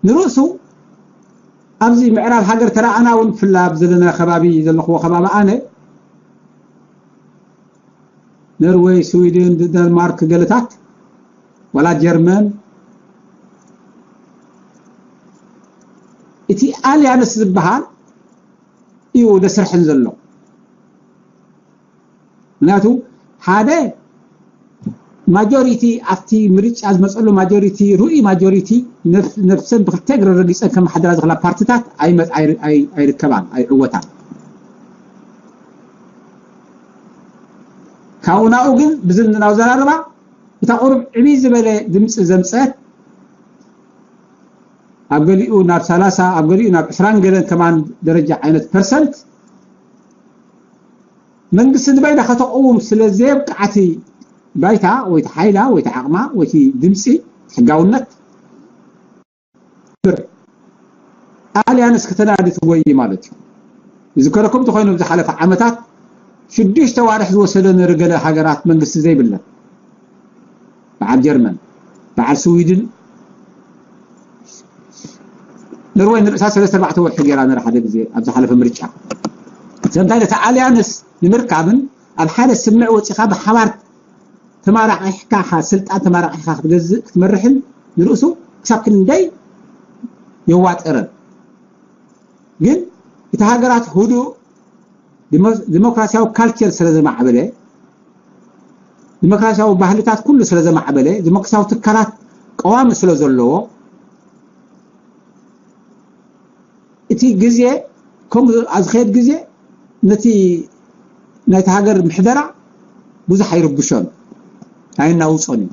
ንርእሱ ኣብዚ ምዕራብ ሃገር ተረኣና እውን ብፍላይ ኣብ ዘለና ከባቢ ዘለኽዎ ከባቢ ኣነ ነርወይ፣ ስዊድን፣ ደንማርክ ገለታት ዋላ ጀርመን እቲ ኣልያንስ ዝበሃል እዩ ደስርሐን ዘሎ። ምክንያቱ ሓደ ማጆሪቲ ኣብቲ ምርጫ ዝመፀሉ ማጆሪቲ ርኡይ ማጆሪቲ ነፍሰን ብክልተ እግረ ረጊፀን ከመሓድራ ዝኽላ ፓርትታት ኣይመ- ኣይ- ኣይ- ኣይርከባን ኣይዕወታን። ካብኡ ናብኡ ግን ብዝምድናዊ ዘራርባ እታ ቁሩብ ዕብይ ዝበለ ድምፂ ዘምፀት ኣብ ገሊኡ ናብ ሰላሳ ኣብ ገሊኡ ናብ ዕስራን ገለን ከማን ደረጃ ዓይነት ፐርሰንት መንግስቲ ንባይዳ ከተቕውም ስለ ዘየብቅዓቲ ባይታ ወይቲ ሓይላ ወይቲ ዓቕማ ወይቲ ድምፂ ሕጋውነት ብር ኣልያንስ ከተናዲ ትጎይ ማለት እዩ። ዝከረኩም ተኮይኑ ዝሓለፈ ዓመታት ሽዱሽተ ዋርሕ ዝወሰደ ንርገለ ሃገራት መንግስቲ ዘይብለን በዓል ጀርመን በዓል ስዊድን ነርወይ ንርእሳ ሰለስተ ኣርባዕተ ወርሒ ገይራ ነራ ሓደ ግዜ ኣብ ዝሓለፈ ምርጫ ሰምታይ ነቲ ኣልያንስ ንምርካብን ኣብ ሓደ ስምዕ ወፂኻ ብሓባር ተማራቂሕካ ስልጣን ተማራቂሕካ ክትገዝእ ክትመርሕን ንርእሱ ክሳብ ክንደይ የዋጥረን። ግን እቲ ሃገራት ህዱእ ዲሞክራሲያዊ ካልቸር ስለ ዘማዕበለ ዲሞክራሲያዊ ባህልታት ኩሉ ስለ ዘማዕበለ ዲሞክራሲያዊ ትካላት ቀዋሚ ስለ ዘለዎ እቲ ግዜ ከምኡ ኣብ ዝኸየድ ግዜ ነቲ ናይቲ ሃገር ምሕደራ ብዙሕ ኣይርብሾን ኣየናውፆን እዩ።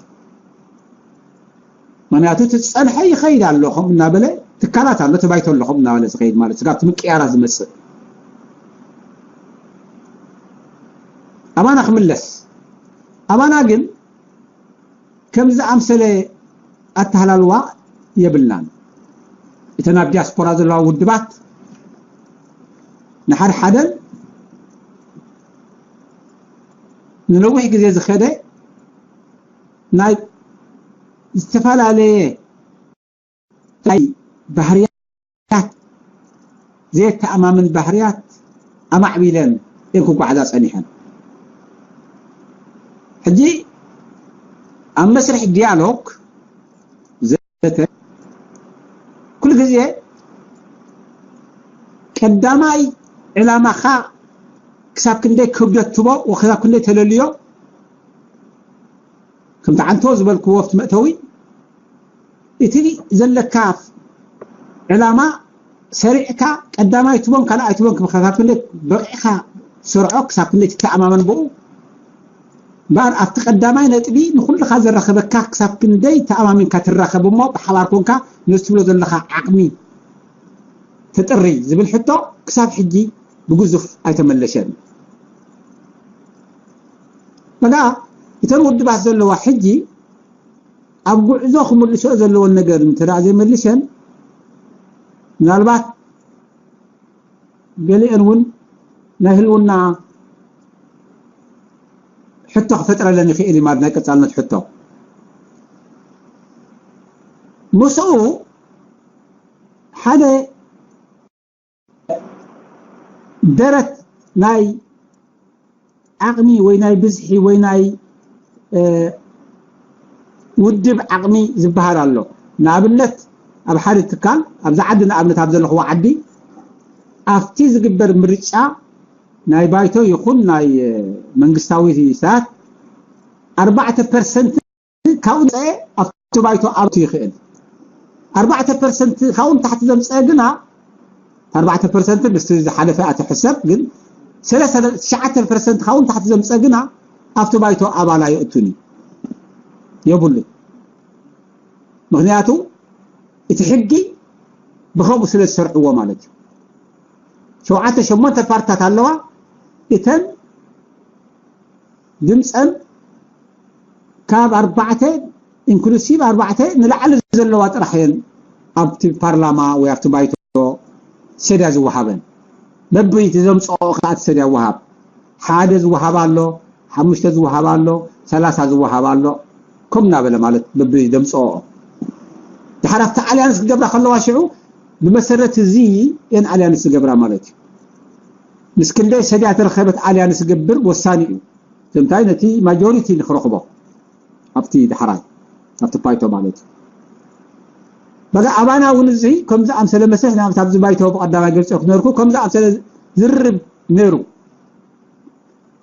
ምክንያቱ እቲ ዝፀንሐ ይኸይድ ኣሎ ከም እናበለ ትካላት ኣሎ ተባይቶ ኣሎ ከም እናበለ ዝኸይድ ማለት ስጋብ ምቅያራት ዝመፅእ ኣባና ክምለስ ኣባና ግን ከም ዝኣምሰለ ኣተሃላልዋ የብልናን። እተን ኣብ ዲያስፖራ ዘለዋ ውድባት ንሓደ ሓደን ንነዊሕ ግዜ ዝኸደ ናይ ዝተፈላለየ ናይ ባህርያት ዘየተኣማምን ባህርያት ኣማዕቢለን እየን ክጓዓዛ ጸኒሐን። ሕጂ ኣብ መስርሕ ዲያሎግ ዘተ ኩሉ ግዜ ቀዳማይ ዕላማኻ ክሳብ ክንደይ ክብደት ትቦ ወክሳብ ክንደይ ተለልዮ ከምቲ ዓንቶ ዝበልክዎ ኣብቲ መእተዊ እቲ ዘለካ ዕላማ ሰሪዕካ ቀዳማይ ትቦን ካልኣይ ትቦን ክብካካብ ክንደይ በቂዕካ ሰርዖ ክሳብ ክንደይ ትተኣማመን ብኡ እምበኣር ኣብቲ ቀዳማይ ነጥቢ ንኩልካ ዘራኸበካ ክሳብ ክንደይ ተኣማሚንካ ትራኸብ እሞ ብሓባር ኮንካ ነዚ ትብሎ ዘለካ ዓቕሚ ተጥሪ ዝብል ሕቶ ክሳብ ሕጂ ብግዙፍ ኣይተመለሸን። በቃ እተን ውድባት ዘለዋ ሕጂ ኣብ ጉዕዞ ክምልሶ ዘለዎን ነገር እንተ ደኣ ዘይመልሸን ምናልባት ገሊአን እውን ናይ ህልውና ሕቶ ክፈጥረለን ይኽእል እዩ ማለት ናይ ቀጻልነት ሕቶ ምስኡ ሓደ ደረት ናይ ዓቕሚ ወይ ናይ ብዝሒ ወይ ናይ ውድብ ዓቕሚ ዝበሃል ኣሎ። ንኣብነት ኣብ ሓደ ትካል፣ ኣብዛ ዓዲ ንኣብነት ኣብ ዘለኽዎ ዓዲ፣ ኣብቲ ዝግበር ምርጫ ናይ ባይቶ ይኹን ናይ መንግስታዊ ስርዓት ኣርባዕተ ፐርሰንት ካብኡ ንፀኤ ኣብቲ ባይቶ ኣብቱ ይኽእል። ኣርባዕተ ፐርሰንት ካብኡ ንታሕቲ ዘምፀአ ግና ኣርባዕተ ፐርሰንት ምስቲ ዝሓለፈ ኣትሕሰብ ግን ሰለስተ ትሽዓተ ፐርሰንት ካብኡ ንታሕቲ ዘምፀአ ግና ኣብቲ ባይቶ ኣባል ኣይእቱን እዩ፣ የብሉን። ምክንያቱ እቲ ሕጊ ብኸምኡ ስለ ዝሰርዕዎ ማለት እዩ። ሸውዓተ ሸሞንተ ፓርትታት ኣለዋ። እተን ድምፀን ካብ ኣርባዕተ ኢንክሉሲቭ ኣርባዕተ ንላዕሊ ዘለዋ ጥራሕ እየን ኣብቲ ፓርላማ ወይ ኣብቲ ባይቶ ሰድያ ዝወሃበን። በብይቲ ዘምፅኦ ከዓ እቲ ሰድያ ይወሃብ። ሓደ ዝወሃብ ኣሎ፣ ሓሙሽተ ዝወሃብ ኣሎ፣ ሰላሳ ዝወሃብ ኣሎ። ከም እናበለ ማለት በብደምፅኦ ድሓር ኣብቲ ኣልያንስ ክገብራ ከለዋ ሽዑ ብመሰረት እዚ እየን ኣልያንስ ዝገብራ ማለት እዩ። ምስ ክንደይ ሰድያ ተረኸበት ኣልያንስ ዝገብር ወሳኒ እዩ። ስለምንታይ ነቲ ማጆሪቲ ንክረኽቦ ኣብቲ ዳሕራይ ኣብቲ ባይቶ ማለት እዩ። በቃ ኣባና እውን እዚ ከምዚ ኣምሰለ መስርሕ ንኣብነት ኣብዚ ባይቶ ብቐዳማይ ገልጸ ክነርኩ ከምዚ ኣምሰለ ዝርብ ነይሩ።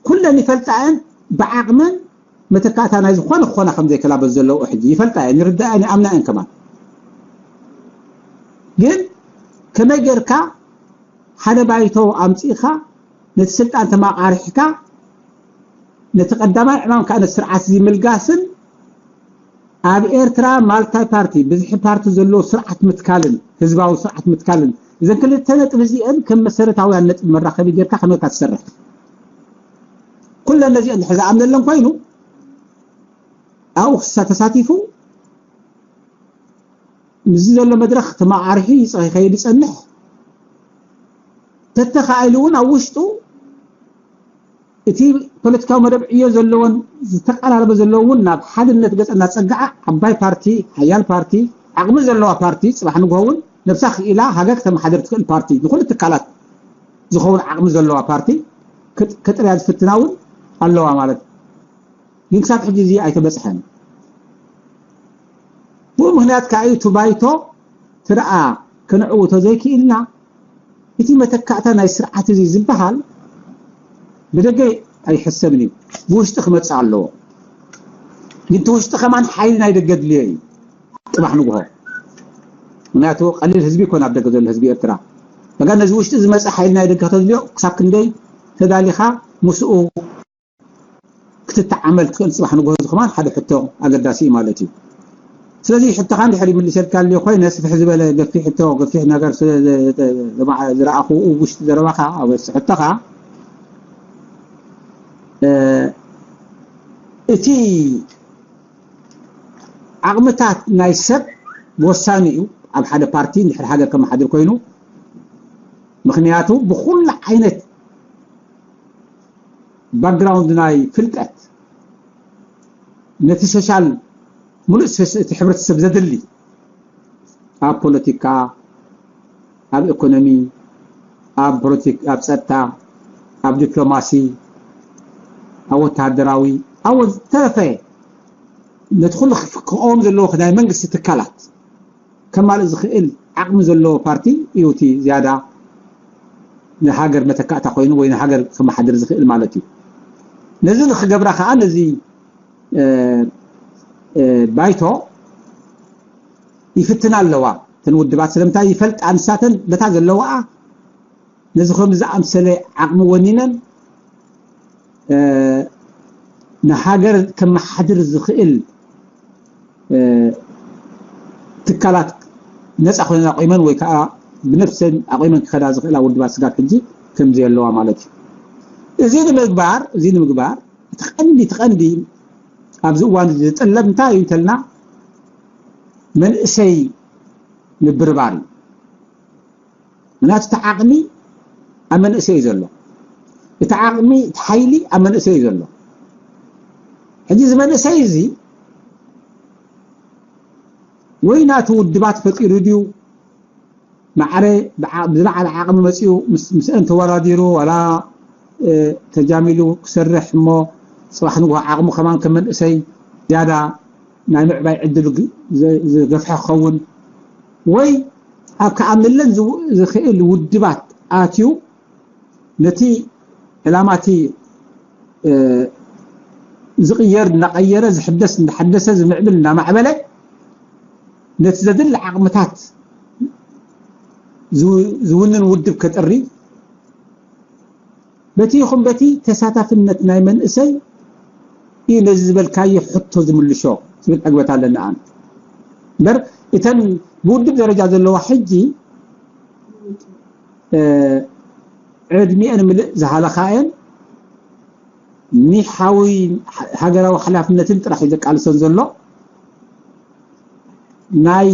ኩለን ይፈልጣ እየን ብዓቕመን መተካእታ ናይ ዝኾነ ክኾና ከም ዘይክእላ በዚ ዘለውኦ ሕጂ ይፈልጣ እየን፣ ይርዳእን ይኣምና እየን ከማን። ግን ከመይ ጌርካ ሓደ ባይቶ ኣምጺእካ ነቲ ስልጣን ተማቓሪሕካ ነቲ ቀዳማይ ዕማም ከዓ ነቲ ስርዓት እዚ ምልጋስን ኣብ ኤርትራ ማልታይ ፓርቲ ብዝሒ ፓርቲ ዘለዎ ስርዓት ምትካልን ህዝባዊ ስርዓት ምትካልን እዘን ክልተ ነጥቢ እዚአን ከም መሰረታውያን ነጥቢ መራኸቢ ጌርካ ከመልካ ትሰርሕ ኩለን ነዚአን ድሕሪ ዝኣምነለን ኮይኑ ኣብኡ ክሳ ተሳቲፉ ምስዚ ዘሎ መድረኽ ተመዓርሒ ይኸይድ ይጸንሕ ተተኻኢሉ እውን ኣብ ውሽጡ እቲ ፖለቲካዊ መደብ ዕዮ ዘለዎን ዝተቀራረበ ዘለዎ እውን ናብ ሓድነት ገፅ እናፀግዓ ዓባይ ፓርቲ ሓያል ፓርቲ ዓቕሚ ዘለዋ ፓርቲ ፅባሕ ንግሆ እውን ነብሳ ክኢላ ሃገር ክተመሓደር ትኽእል ፓርቲ ንኩሉ ትካላት ዝኸውን ዓቕሚ ዘለዋ ፓርቲ ከጥርያ ዝፍትና እውን ኣለዋ ማለት ግን ክሳብ ሕጂ እዚ ኣይተበፅሐን። ብኡ ምክንያት ከዓ እዩ እቲ ባይቶ ትርኣ ክንዕውቶ ዘይክኢልና እቲ መተካእታ ናይ ስርዓት እዚ ዝበሃል ብደገ ኣይሕሰብን እዩ፣ ብውሽጢ ክመፅእ ኣለዎ። ግን እቲ ውሽጢ ከማን ሓይሊ ናይ ደገ ድልዮ እዩ ፅባሕ ንግሆ። ምክንያቱ ቀሊል ህዝቢ ይኮን ኣብ ደገ ዘሎ ህዝቢ ኤርትራ በጋ ነዚ ውሽጢ ዝመፀ ሓይሊ ናይ ደገ ከተድልዮ ክሳብ ክንደይ ተዳሊኻ ምስኡ ክትተዓመል ትኽእል ፅባሕ ንግሆ እዚ ከማን ሓደ ሕቶ ኣገዳሲ እዩ ማለት እዩ። ስለዚ ሕቶኻ እንድሕር ይምልሰልካ ልዮ ኮይነ ስፍሕ ዝበለ ገፊሕ ሕቶ ገፊሕ ነገር ዝረኣኹ ውሽጢ ዘረባኻ ኣብ ሕቶኻ እቲ ዓቕምታት ናይ ሰብ ወሳኒ እዩ ኣብ ሓደ ፓርቲ እንድሕር ሃገር ከመሓድር ኮይኑ ምክንያቱ ብኩሉ ዓይነት ባክግራውንድ ናይ ፍልጠት ነቲ ሶሻል ሙሉእ እቲ ሕብረተሰብ ዘድሊ ኣብ ፖለቲካ ኣብ ኢኮኖሚ ኣብ ፖለቲክ ኣብ ፀጥታ ኣብ ዲፕሎማሲ ኣብ ወተሃደራዊ ኣብ ዝተረፈ ነቲ ኩሉ ክቀወም ዘለዎ ናይ መንግስቲ ትካላት ከማልእ ዝኽእል ዓቕሚ ዘለዎ ፓርቲ እዩ እቲ ዝያዳ ንሃገር መተካእታ ኮይኑ ወይ ንሃገር ክመሓድር ዝኽእል ማለት እዩ። ነዚ ንክገብራ ከዓ ነዚ ባይቶ ይፍትና ኣለዋ። እተን ውድባት ስለምንታይ ይፈልጣ ንሳተን በታ ዘለዋኣ ነዚ ከም ዝኣምሰለ ዓቕሚ ወኒነን ንሃገር ከመሓድር ዝኽእል ትካላት ነፃ ኮይነን ኣቆይመን ወይ ከዓ ብነፍሰን ኣቆይመን ክኸዳ ዝኽእላ ውድባት ስጋብ ሕጂ ከምዘየለዋ ማለት እዩ። እዚ ንምግባር እዚ ንምግባር እቲ ቀንዲ እቲ ቀንዲ ኣብዚ እዋን ዝጥለብ እንታይ እዩ እንተልና መንእሰይ ምብርባር እዩ። ምክንያቱ እቲ ዓቕሚ ኣብ መንእሰይ እዩ ዘሎ። እቲ ዓቕሚ እቲ ሓይሊ ኣብ መንእሰይ እዩ ዘሎ። ሕጂ እዚ መንእሰይ እዚ ወይ ናቲ ውድባት ፈጢሩ ድዩ ማዕረ ብዝለዓለ ዓቕሚ መፂኡ ምስአን ተወዳዲሩ ዋላ ተጃሚሉ ክሰርሕ እሞ ፅባሕ ንግሆ ዓቕሙ ከማን ከም መንእሰይ ዝያዳ ናይ ምዕባይ ዕድሉ ዝገፍሐ ክኸውን ወይ ኣብ ክኣምነለን ዝው- ዝኽእል ውድባት ኣትዩ ነቲ ዕላማቲ ዝቕየር እናቐየረ ዝሕደስ እንዳሓደሰ ዝምዕብል እናማዕበለ ነቲ ዘድሊ ዓቕምታት ዝውንን ውድብ ከጥሪ በቲ ይኹን በቲ ተሳታፍነት ናይ መንእሰይ እዩ ነዚ ዝበልካዮ ሕቶ ዝምልሾ ዝብል ዕግበት ኣለኒ ኣነ። እምበር እተን ብውድብ ደረጃ ዘለዋ ሕጂ ዕድሚኤን ምልእ ዝሃለኻየን ንሓዊ ሃገራዊ ሓላፍነትን ጥራሕ እዩ ዘቃልሰን ዘሎ። ናይ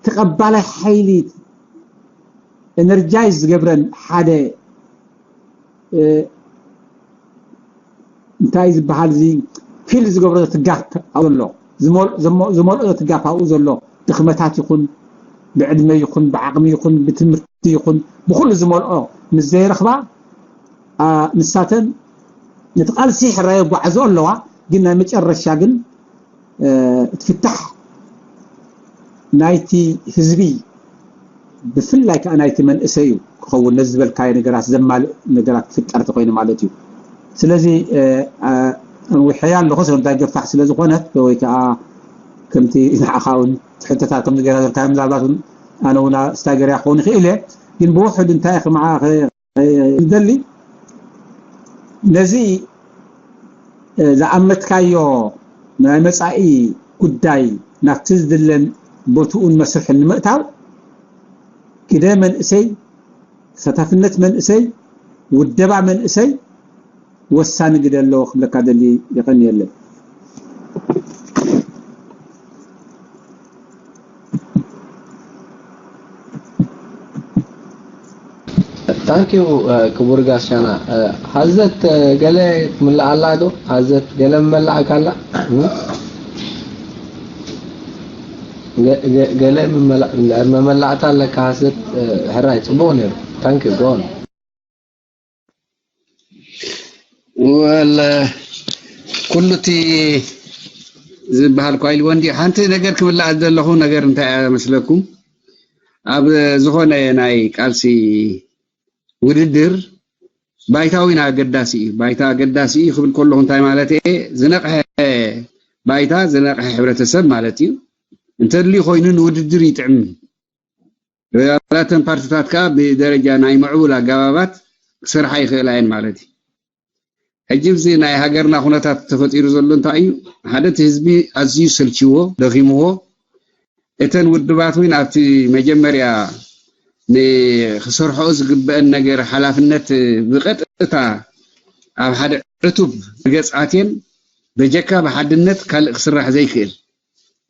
ተቐባላይ ሓይሊ ኤነርጃይዝ ዝገብረን ሓደ እንታይ ዝበሃል እዚ ፊል ዝገብሮ ትጋፍ ኣሎ ዝመልኦ ትጋፍ ኣብኡ ዘሎ ድኽመታት ይኹን ብዕድመ ይኹን ብዓቕሚ ይኹን ብትምህርቲ ይኹን ብኩሉ ዝመልኦ ምስ ዘይረኽባ ንሳተን ነቲ ቃልሲ ሕራይ የጓዕዞ ኣለዋ። ግን ናይ መጨረሻ ግን እቲ ፍታሕ ናይቲ ህዝቢ ብፍላይ ከዓ ናይቲ መንእሰይ እዩ ክኸውን። ነዚ ዝበልካዮ ነገራት ዘማልእ ነገራት ክፍጠር ተኮይኑ ማለት እዩ። ስለዚ ኣንዊሐያ ኣለኹ ስለምንታይ ገፋሕ ስለ ዝኾነት ወይ ከዓ ከምቲ ንዓኻ እውን ሕቶታት ከምዚ ገይራ ዘልካዮ ምናልባት እውን ኣነ እውን ስታይ ገርያ ክኸውን ይኽእል እየ። ግን ብውሕድ እንታይ ክምዓ ዝደሊ ነዚ ዝኣመትካዮ ናይ መጻኢ ጉዳይ ናብቲ ዝድለን ቦትኡን መስርሕን ንምእታው ግደ መንእሰይ፣ ተሳታፍነት መንእሰይ፣ ውደባ መንእሰይ ወሳኒ ግደ ኣለዎ ክብለካ ደሊ። የቐንየለይ። ታንኪዩ ክቡር ጋሻና። ሀዘት ገለ ክምልኣላ ዶ? ሀዘት ገለ መላእካ ኣላ? ገለ መመላእታ ኣለካ ሀዘት? ሕራይ ጽቡቕ ነይሩ። ታንኪዩ ጎን ወለ ኩሉ እቲ ዝበሃል ኳ ኢልዎ እንዲ ሓንቲ ነገር ክብላዕ ዘለኹ ነገር እንታይ እያ መስለኩም? ኣብ ዝኾነ ናይ ቃልሲ ውድድር ባይታ እውን ኣገዳሲ እዩ። ባይታ ኣገዳሲ እዩ ክብል ከለኹ እንታይ ማለት እየ? ዝነቕሐ ባይታ ዝነቕሐ ሕብረተሰብ ማለት እዩ። እንተድልዩ ኮይኑ ንውድድር ይጥዕም። ኣባላተን ፓርቲታት ከዓ ብደረጃ ናይ ምዕቡል ኣገባባት ክሰርሓ ይኽእላ እየን ማለት እዩ። ሕጂ ብዚ ናይ ሃገርና ኩነታት ተፈጢሩ ዘሎ እንታይ እዩ? ሓደ እቲ ህዝቢ ኣዝዩ ሰልችዎ፣ ደኺምዎ፣ እተን ውድባት እውን ኣብቲ መጀመርያ ንክሰርሕኦ ዝግበአን ነገር ሓላፍነት ብቐጥታ ኣብ ሓደ ዕቱብ ገጽ ኣትየን በጀካ ብሓድነት ካልእ ክስራሕ ዘይክእል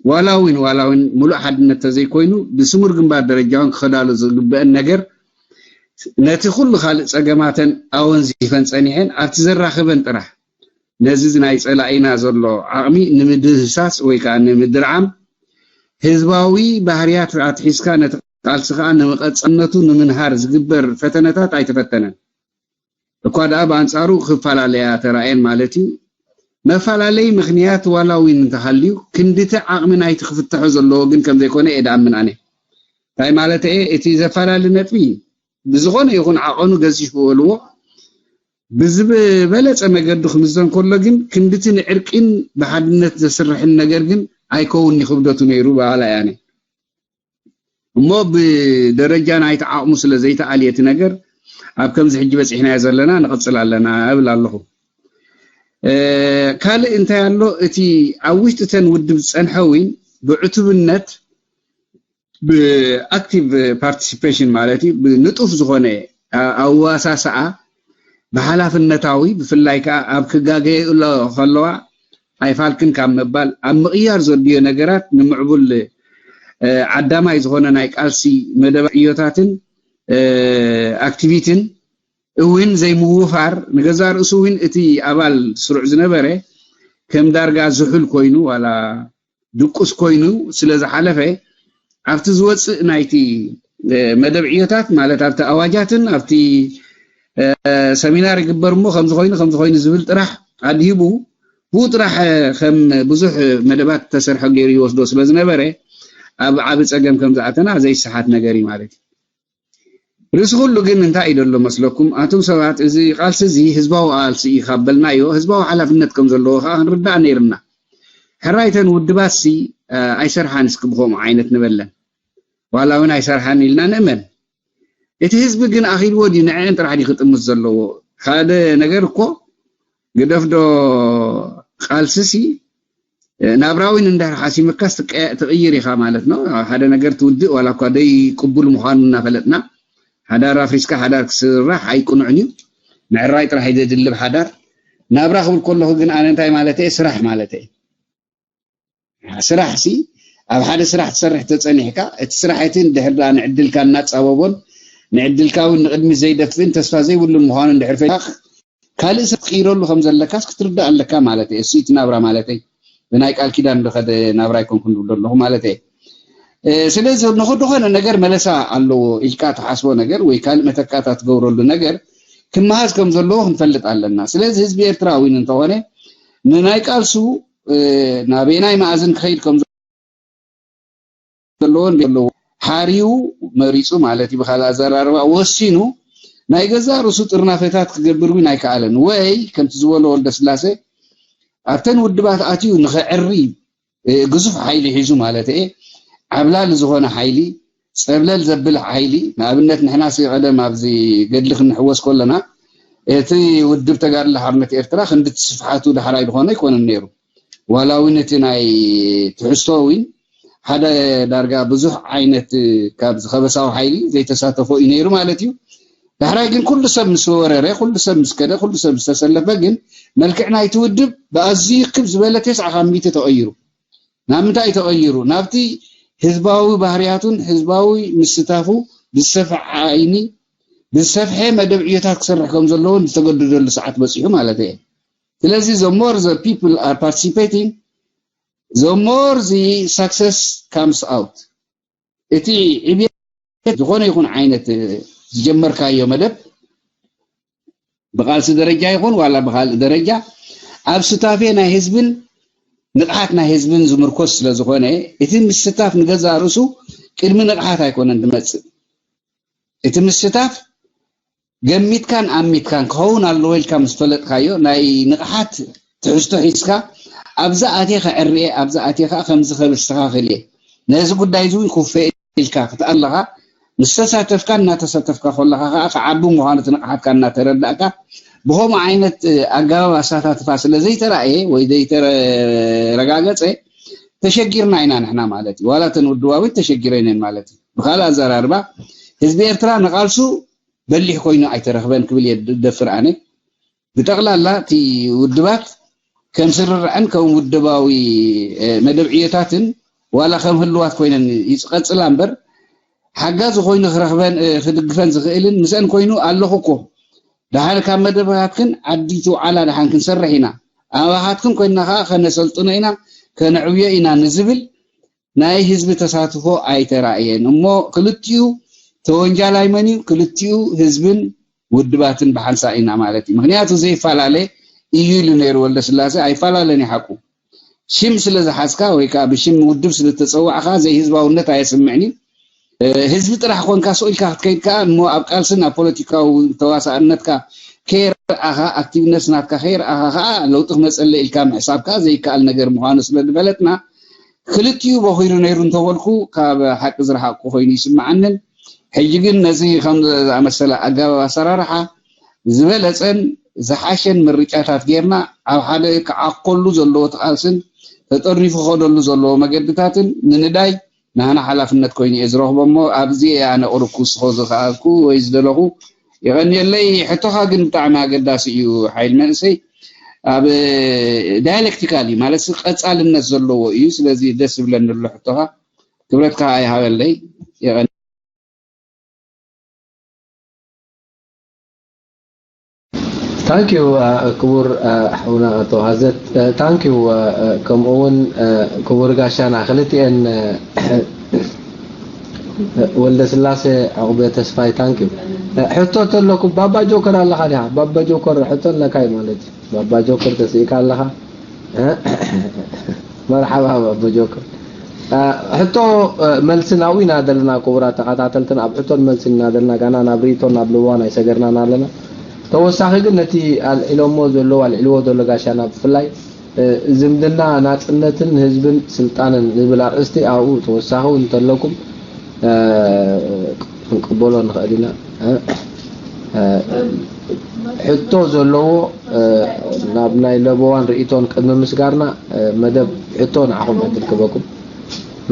ዋላ እውን ዋላ እውን ሙሉእ ሓድነት ተዘይኮይኑ ብስሙር ግንባር ደረጃ እውን ክኸዳሉ ዝግበአን ነገር ነቲ ኩሉ ካልእ ጸገማተን ኣወንዚፈን ጸኒሐን ኣብቲ ዘራኽበን ጥራሕ ነዚ ናይ ጸላኢና ዘሎ ዓቕሚ ንምድህሳስ ወይ ከዓ ንምድርዓም ህዝባዊ ባህርያት ኣትሒዝካ ነቲ ቃልሲ ከዓ ንምቐጻልነቱ ንምንሃር ዝግበር ፈተነታት ኣይተፈተነን። እኳ ደኣ ብኣንጻሩ ክፈላለያ ተራእየን ማለት እዩ። መፈላለይ ምኽንያት ዋላ እውን እንተሃልዩ ክንድቲ ዓቕሚ ናይቲ ክፍትሖ ዘለዎ ግን ከም ዘይኮነ እየ ድኣምን ኣነ። እንታይ ማለት እየ? እቲ ዘፈላለ ነጥቢ ብዝኾነ ይኹን ዓቐኑ ገዚፍ በልዎ ብዝበለጸ መገዲ ክምዘን ከሎ ግን ክንድቲ ንዕርቂን ብሓድነት ዘስርሕን ነገር ግን ኣይከውን ክብደቱ ነይሩ በሃላይ ኣነ። እሞ ብደረጃ ናይቲ ዓቕሙ ስለ ዘይተኣልየ እቲ ነገር ኣብ ከምዚ ሕጂ በፂሕናዮ ዘለና ንቕፅል ኣለና እብል ኣለኹ። ካልእ እንታይ ኣሎ እቲ ኣብ ውሽጢ እተን ውድብ ዝፀንሐ እውን ብዕቱብነት ብኣክቲቭ ፓርቲሲፔሽን ማለት እዩ ብንጡፍ ዝኾነ ኣዋሳስኣ ብሓላፍነታዊ ብፍላይ ከዓ ኣብ ክጋገየ እሎ ከለዋ ኣይፋልክን ካብ ምባል ኣብ ምቕያር ዘድልዮ ነገራት ንምዕቡል ዓዳማይ ዝኾነ ናይ ቃልሲ መደብ ዕዮታትን ኣክቲቪትን እውን ዘይምውፋር ንገዛእ ርእሱ እውን እቲ ኣባል ስሩዕ ዝነበረ ከም ዳርጋ ዝሑል ኮይኑ ዋላ ድቁስ ኮይኑ ስለ ዝሓለፈ ኣብቲ ዝወፅእ ናይቲ መደብ ዕዮታት ማለት ኣብቲ ኣዋጃትን ኣብቲ ሰሚናር ይግበር እሞ ከምዚ ኮይኑ ከምዚ ኮይኑ ዝብል ጥራሕ ኣድሂቡ ብኡ ጥራሕ ከም ብዙሕ መደባት ተሰርሐ ገይሩ ይወስዶ ስለ ዝነበረ ኣብ ዓቢ ጸገም ከም ዝኣተና ዘይሰሓት ነገር እዩ ማለት እዩ። ርእሲ ኩሉ ግን እንታይ እዩ ዘሎ መስለኩም? ኣቱም ሰባት፣ እዚ ቃልሲ እዚ ህዝባዊ ቃልሲ እዩ ካብ በልናዮ፣ ህዝባዊ ሓላፍነት ከም ዘለዎ ከኣ ክንርዳእ ነይርና። ሕራይተን ውድባትሲ፣ እ፣ ኣይሰርሓን እስኪ ብኸምኡ ዓይነት ንበለን። ዋላ እውን ኣይሰርሓን ኢልና ንእመን። እቲ ህዝቢ ግን ኣኺልዎ ድዩ? ንዕአን ጥራሕ ድዩ ክጥምት ዘለዎ? ሓደ ነገር እኮ ግደፍዶ ቃልስሲ፣ እ፣ ናብራዊን እንድሕር ሓሲምካስ ትቀ-፣ ትቕይር ኢኻ ማለት ነው። ሓደ ነገር ትውድእ ዋላ እኳ ደይ ቅቡል ምዃኑ እናፈለጥና፣ ሓዳር ኣፍሪስካ ሓዳር ክስራሕ ኣይቅኑዕን እዩ። ምዕራይ ጥራሕ እዩ ዘድልብ ሓዳር። ናብራ ክብል ከለኹ ግን ኣነ እንታይ ማለት እየ? ስራሕ ማለት እየ። ስራሕ ሲ ኣብ ሓደ ስራሕ ትሰርሕ ተጸኒሕካ፣ እቲ ስራሕ እቲ እንድሕር ደኣ ንዕድልካ እናጻበቦን ንዕድልካ እውን ንቕድሚት ዘይደፍእን ተስፋ ዘይብሉን ምዃኑ እንድሕር ፈሊጥካ፣ ካልእ ሰብ ክትቅይረሉ ከም ዘለካስ ክትርዳእ ኣለካ ማለት እየ። እሱ እቲ ናብራ ማለተይ። ብናይ ቃል ኪዳን ዝኸደ ናብራ ኣይኮንኩን ዝብሎ ኣለኹ ማለት እየ። እ፣ ስለዚ ንኹ-፣ ዝኾነ ነገር መለሳ ኣለዎ ኢልካ ትሓስቦ ነገር ወይ ካልእ መተካእታ ትገብረሉ ነገር ክመሃዝ ከም ዘለዎ ክንፈልጥ ኣለና። ስለዚ ህዝቢ ኤርትራ እውን እንተኾነ ንናይ ቃልሱ፣ እ፣ ናበየናይ መኣዝን ክኸይድ ከም ዘለዎን ዘለዎ ሓርዩ መሪጹ ማለት እዩ። ብኻልእ ኣዘራርባ ወሲኑ ናይ ገዛእ ርእሱ ጥርናፈታት ክገብር እውን ኣይከኣለን። ወይ ከምቲ ዝበሎ ወልደ ስላሴ ኣብተን ውድባት ኣትዩ ንኸዕሪ፣ እ፣ ግዙፍ ሓይሊ ሒዙ ማለት እየ፣ ዓብላሊ ዝኾነ ሓይሊ፣ ጸብለል ዘብል ሓይሊ። ንኣብነት ንሕና ሲ ቀደም ኣብዚ ገድሊ ክንሕወስ ከለና እቲ ውድብ ተጋድሎ ሓርነት ኤርትራ ክንዲ እቲ ስፍሓቱ ዳሕራይ ዝኾነ ኣይኮነን ነይሩ። ዋላ እውን እቲ ናይ ትሕዝቶ እውን ሓደ ዳርጋ ብዙሕ ዓይነት ካብ ዝኸበሳዊ ሓይሊ ዘይተሳተፎ እዩ ነይሩ ማለት እዩ። ዳሕራይ ግን ኩሉ ሰብ ምስ ወረረ፣ ኩሉ ሰብ ምስ ከደ፣ ኩሉ ሰብ ምስ ተሰለፈ ግን መልክዕ ናይቲ ውድብ ብኣዝዩ ክብ ዝበለ ተስዓ ካብ ሚእቲ ተቐይሩ። ናብ ምንታይ ተቐይሩ? ናብቲ ህዝባዊ ባህርያቱን ህዝባዊ ምስታፉ ብዝሰፍሐ ዓይኒ፣ ብዝሰፍሐ መደብ ዕዮታት ክሰርሕ ከም ዘለዎን ዝተገደደሉ ሰዓት በጺሑ ማለት እየ። ስለዚ the more the people are participating, the more the success comes out። እቲ ዕብየት ዝኾነ ይኹን ዓይነት ዝጀመርካዮ መደብ ብቃልሲ ደረጃ ይኹን ዋላ ብካልእ ደረጃ ኣብ ሱታፌ ናይ ህዝብን ንቕሓት ናይ ህዝብን ዝምርኮስ ስለ ዝኾነ፣ እቲ ምስታፍ ንገዛእ ርእሱ ቅድሚ ንቕሓት ኣይኮነን ዝመጽእ። እቲ ምስታፍ ገሚትካን ኣሚትካን ክኸውን ኣለዎ ኢልካ ምስ ፈለጥካዮ፣ ናይ ንቕሓት ትሕዝቶ ሒዝካ፣ ኣብዛ ኣትየ ከዕርየ፣ ኣብዛ ኣትየ ከኣ ከምዚ ከበስተኻኽል እየ፣ ነዚ ጉዳይ እዚ እውን ክውፈ ኢልካ ክትኣለኻ፣ ምስ ተሳተፍካን እናተሳተፍካ ከለኻ ከኣ ክዓቢ ምዃኑ እቲ ንቕሓትካ እናተረዳእካ፣ ብኸምኡ ዓይነት ኣገባብ ኣሳታትፋ ስለ ዘይተራእየ ወይ ዘይተረጋገጸ፣ ተሸጊርና ኢና ንሕና ማለት እዩ። ዋላ እተን ውድባዊት ተሸጊረን እየን ማለት እዩ። ብኻልእ ኣዘራርባ፣ ህዝቢ ኤርትራ ንቓልሱ በሊሕ ኮይኑ ኣይተረኽበን ክብል እየ ዝደፍር ኣነ። ብጠቕላላ እቲ ውድባት ከም ስርርዐን ከም ውድባዊ፣ እ፣ መደብ ዕዮታትን ዋላ ከም ህልዋት ኮይነን ይቐጽላ እምበር፣ ሓጋዚ ኮይኑ ክረኽበን፣ እ፣ ክድግፈን ዝኽእልን ምስአን ኮይኑ ኣለኹ እኮ። ደሓን ካብ መደባትክን ዓዲ ትውዓላ ደሓን ክንሰርሕ ኢና። ኣባኻትክን ኮይንና ከኣ ከነሰልጥኖ ኢና፣ ከነዕብዮ ኢና ንዝብል ናይ ህዝቢ ተሳትፎ ኣይተራእየን። እሞ ክልቲኡ ተወንጃላይ መን እዩ? ክልቲኡ ህዝብን ውድባትን ብሓንሳእ ኢና ማለት እዩ። ምኽንያቱ ዘይፈላለ እዩ ኢሉ ነይሩ ወልደ ስላሴ። ኣይፈላለን እዩ ሓቁ። ሽም ስለ ዝሓዝካ ወይ ከዓ ብሽም ውድብ ስለ ዝተፀዋዕካ ዘይህዝባውነት ኣየስምዕን እዩ። እ፣ ህዝቢ ጥራሕ ኮንካ ስቕ ኢልካ ክትከይድ ከዓ እሞ ኣብ ቃልስን ኣብ ፖለቲካዊ ተዋሳእነትካ ከየርኣኻ፣ ኣክቲቭነስ ናትካ ከየርኣኻ ከዓ ለውጢ ክመፀለ ኢልካ ምሕሳብ ከዓ ዘይከኣል ነገር ምዃኑ ስለ ዝፈለጥና፣ ክልቲኡ በኺሩ ነይሩ እንተበልኩ ካብ ሓቂ ዝረሓቕኩ ኮይኑ ይስምዓንን። ሕጂ ግን ነዚ ከም ዝኣመሰለ ኣገባብ ኣሰራርሓ ዝበለጸን ዝሓሸን ምርጫታት ጌርና ኣብ ሓደ ክዓኮሉ ዘለዎ እቲ ቃልስን ተጠርኒፉ ክኸደሉ ዘለዎ መገድታትን ምንዳይ ናህና ሓላፍነት ኮይኑ እየ ዝረኽቦ እሞ ኣብዚ እየ ኣነ ቁሩብ ክውስኾ ዝኸኣልኩ ወይ ዝደለኹ። የቐንየለይ። ሕቶኻ ግን ብጣዕሚ ኣገዳሲ እዩ ሓይል መንእሰይ። ኣብ ዳያሌክቲካል እዩ ማለት ቀጻልነት ዘለዎ እዩ። ስለዚ ደስ ዝብለኒ ኣሎ ሕቶኻ። ክብረትካ ይሃበለይ። የቐንየለይ። ታንክ ዩ ክቡር ሓውና ኣቶ ሃዘት። ታንክ ዩ ከምኡ እውን ክቡር ጋሻና ክልቲኤን ወልደ ስላሴ ዕቑበ ተስፋይ። ታንክ ዩ። ሕቶ ተለኩ ባባ ጆከር ኣለኻ ዲኻ? ባባ ጆከር ሕቶ ኣለካ እዩ ማለት እዩ። ባባ ጆከር ተስኢካ ኣለኻ? መርሓባ ባባ ጆከር። ሕቶ መልስን ኣብኡ ኢና ዘለና። ክቡራት ተኸታተልትን ኣብ ሕቶን መልስን ኢና ዘለና። ጋና ናብ ርእይቶን ናብ ልቦዋን ኣይሰገርናን ኣለና። ተወሳኺ ግን ነቲ ኣልዒሎሞ ዘለዉ ኣልዒልዎ ዘሎ ጋሻና ብፍላይ ዝምድና ናጽነትን ህዝብን ስልጣንን ዝብል ኣርእስቲ ኣብኡ ተወሳኺ እውን እንተለኩም ክንቅበሎ ንኽእል ኢና። ሕቶ ዘለዎ ናብ ናይ ለበዋን ርእይቶን ቅድሚ ምስጋርና መደብ ሕቶ ንዓኹም ዕድል ክበኩም።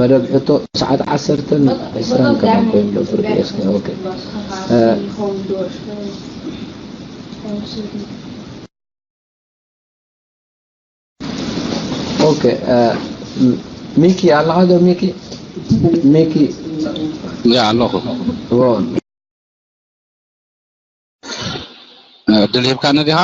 መደብ ሕቶ ሰዓት ዓሰርተን ዕስራን ከማን ኮይኑ ዶ ፍርቂ እስኪ ኦኬ። ኦኬ ሚኪ ኣለኻ ዶ ሚኪ? ሚኪ ያ ኣለኹ። ዕድል ሂብካኒ ዲኻ?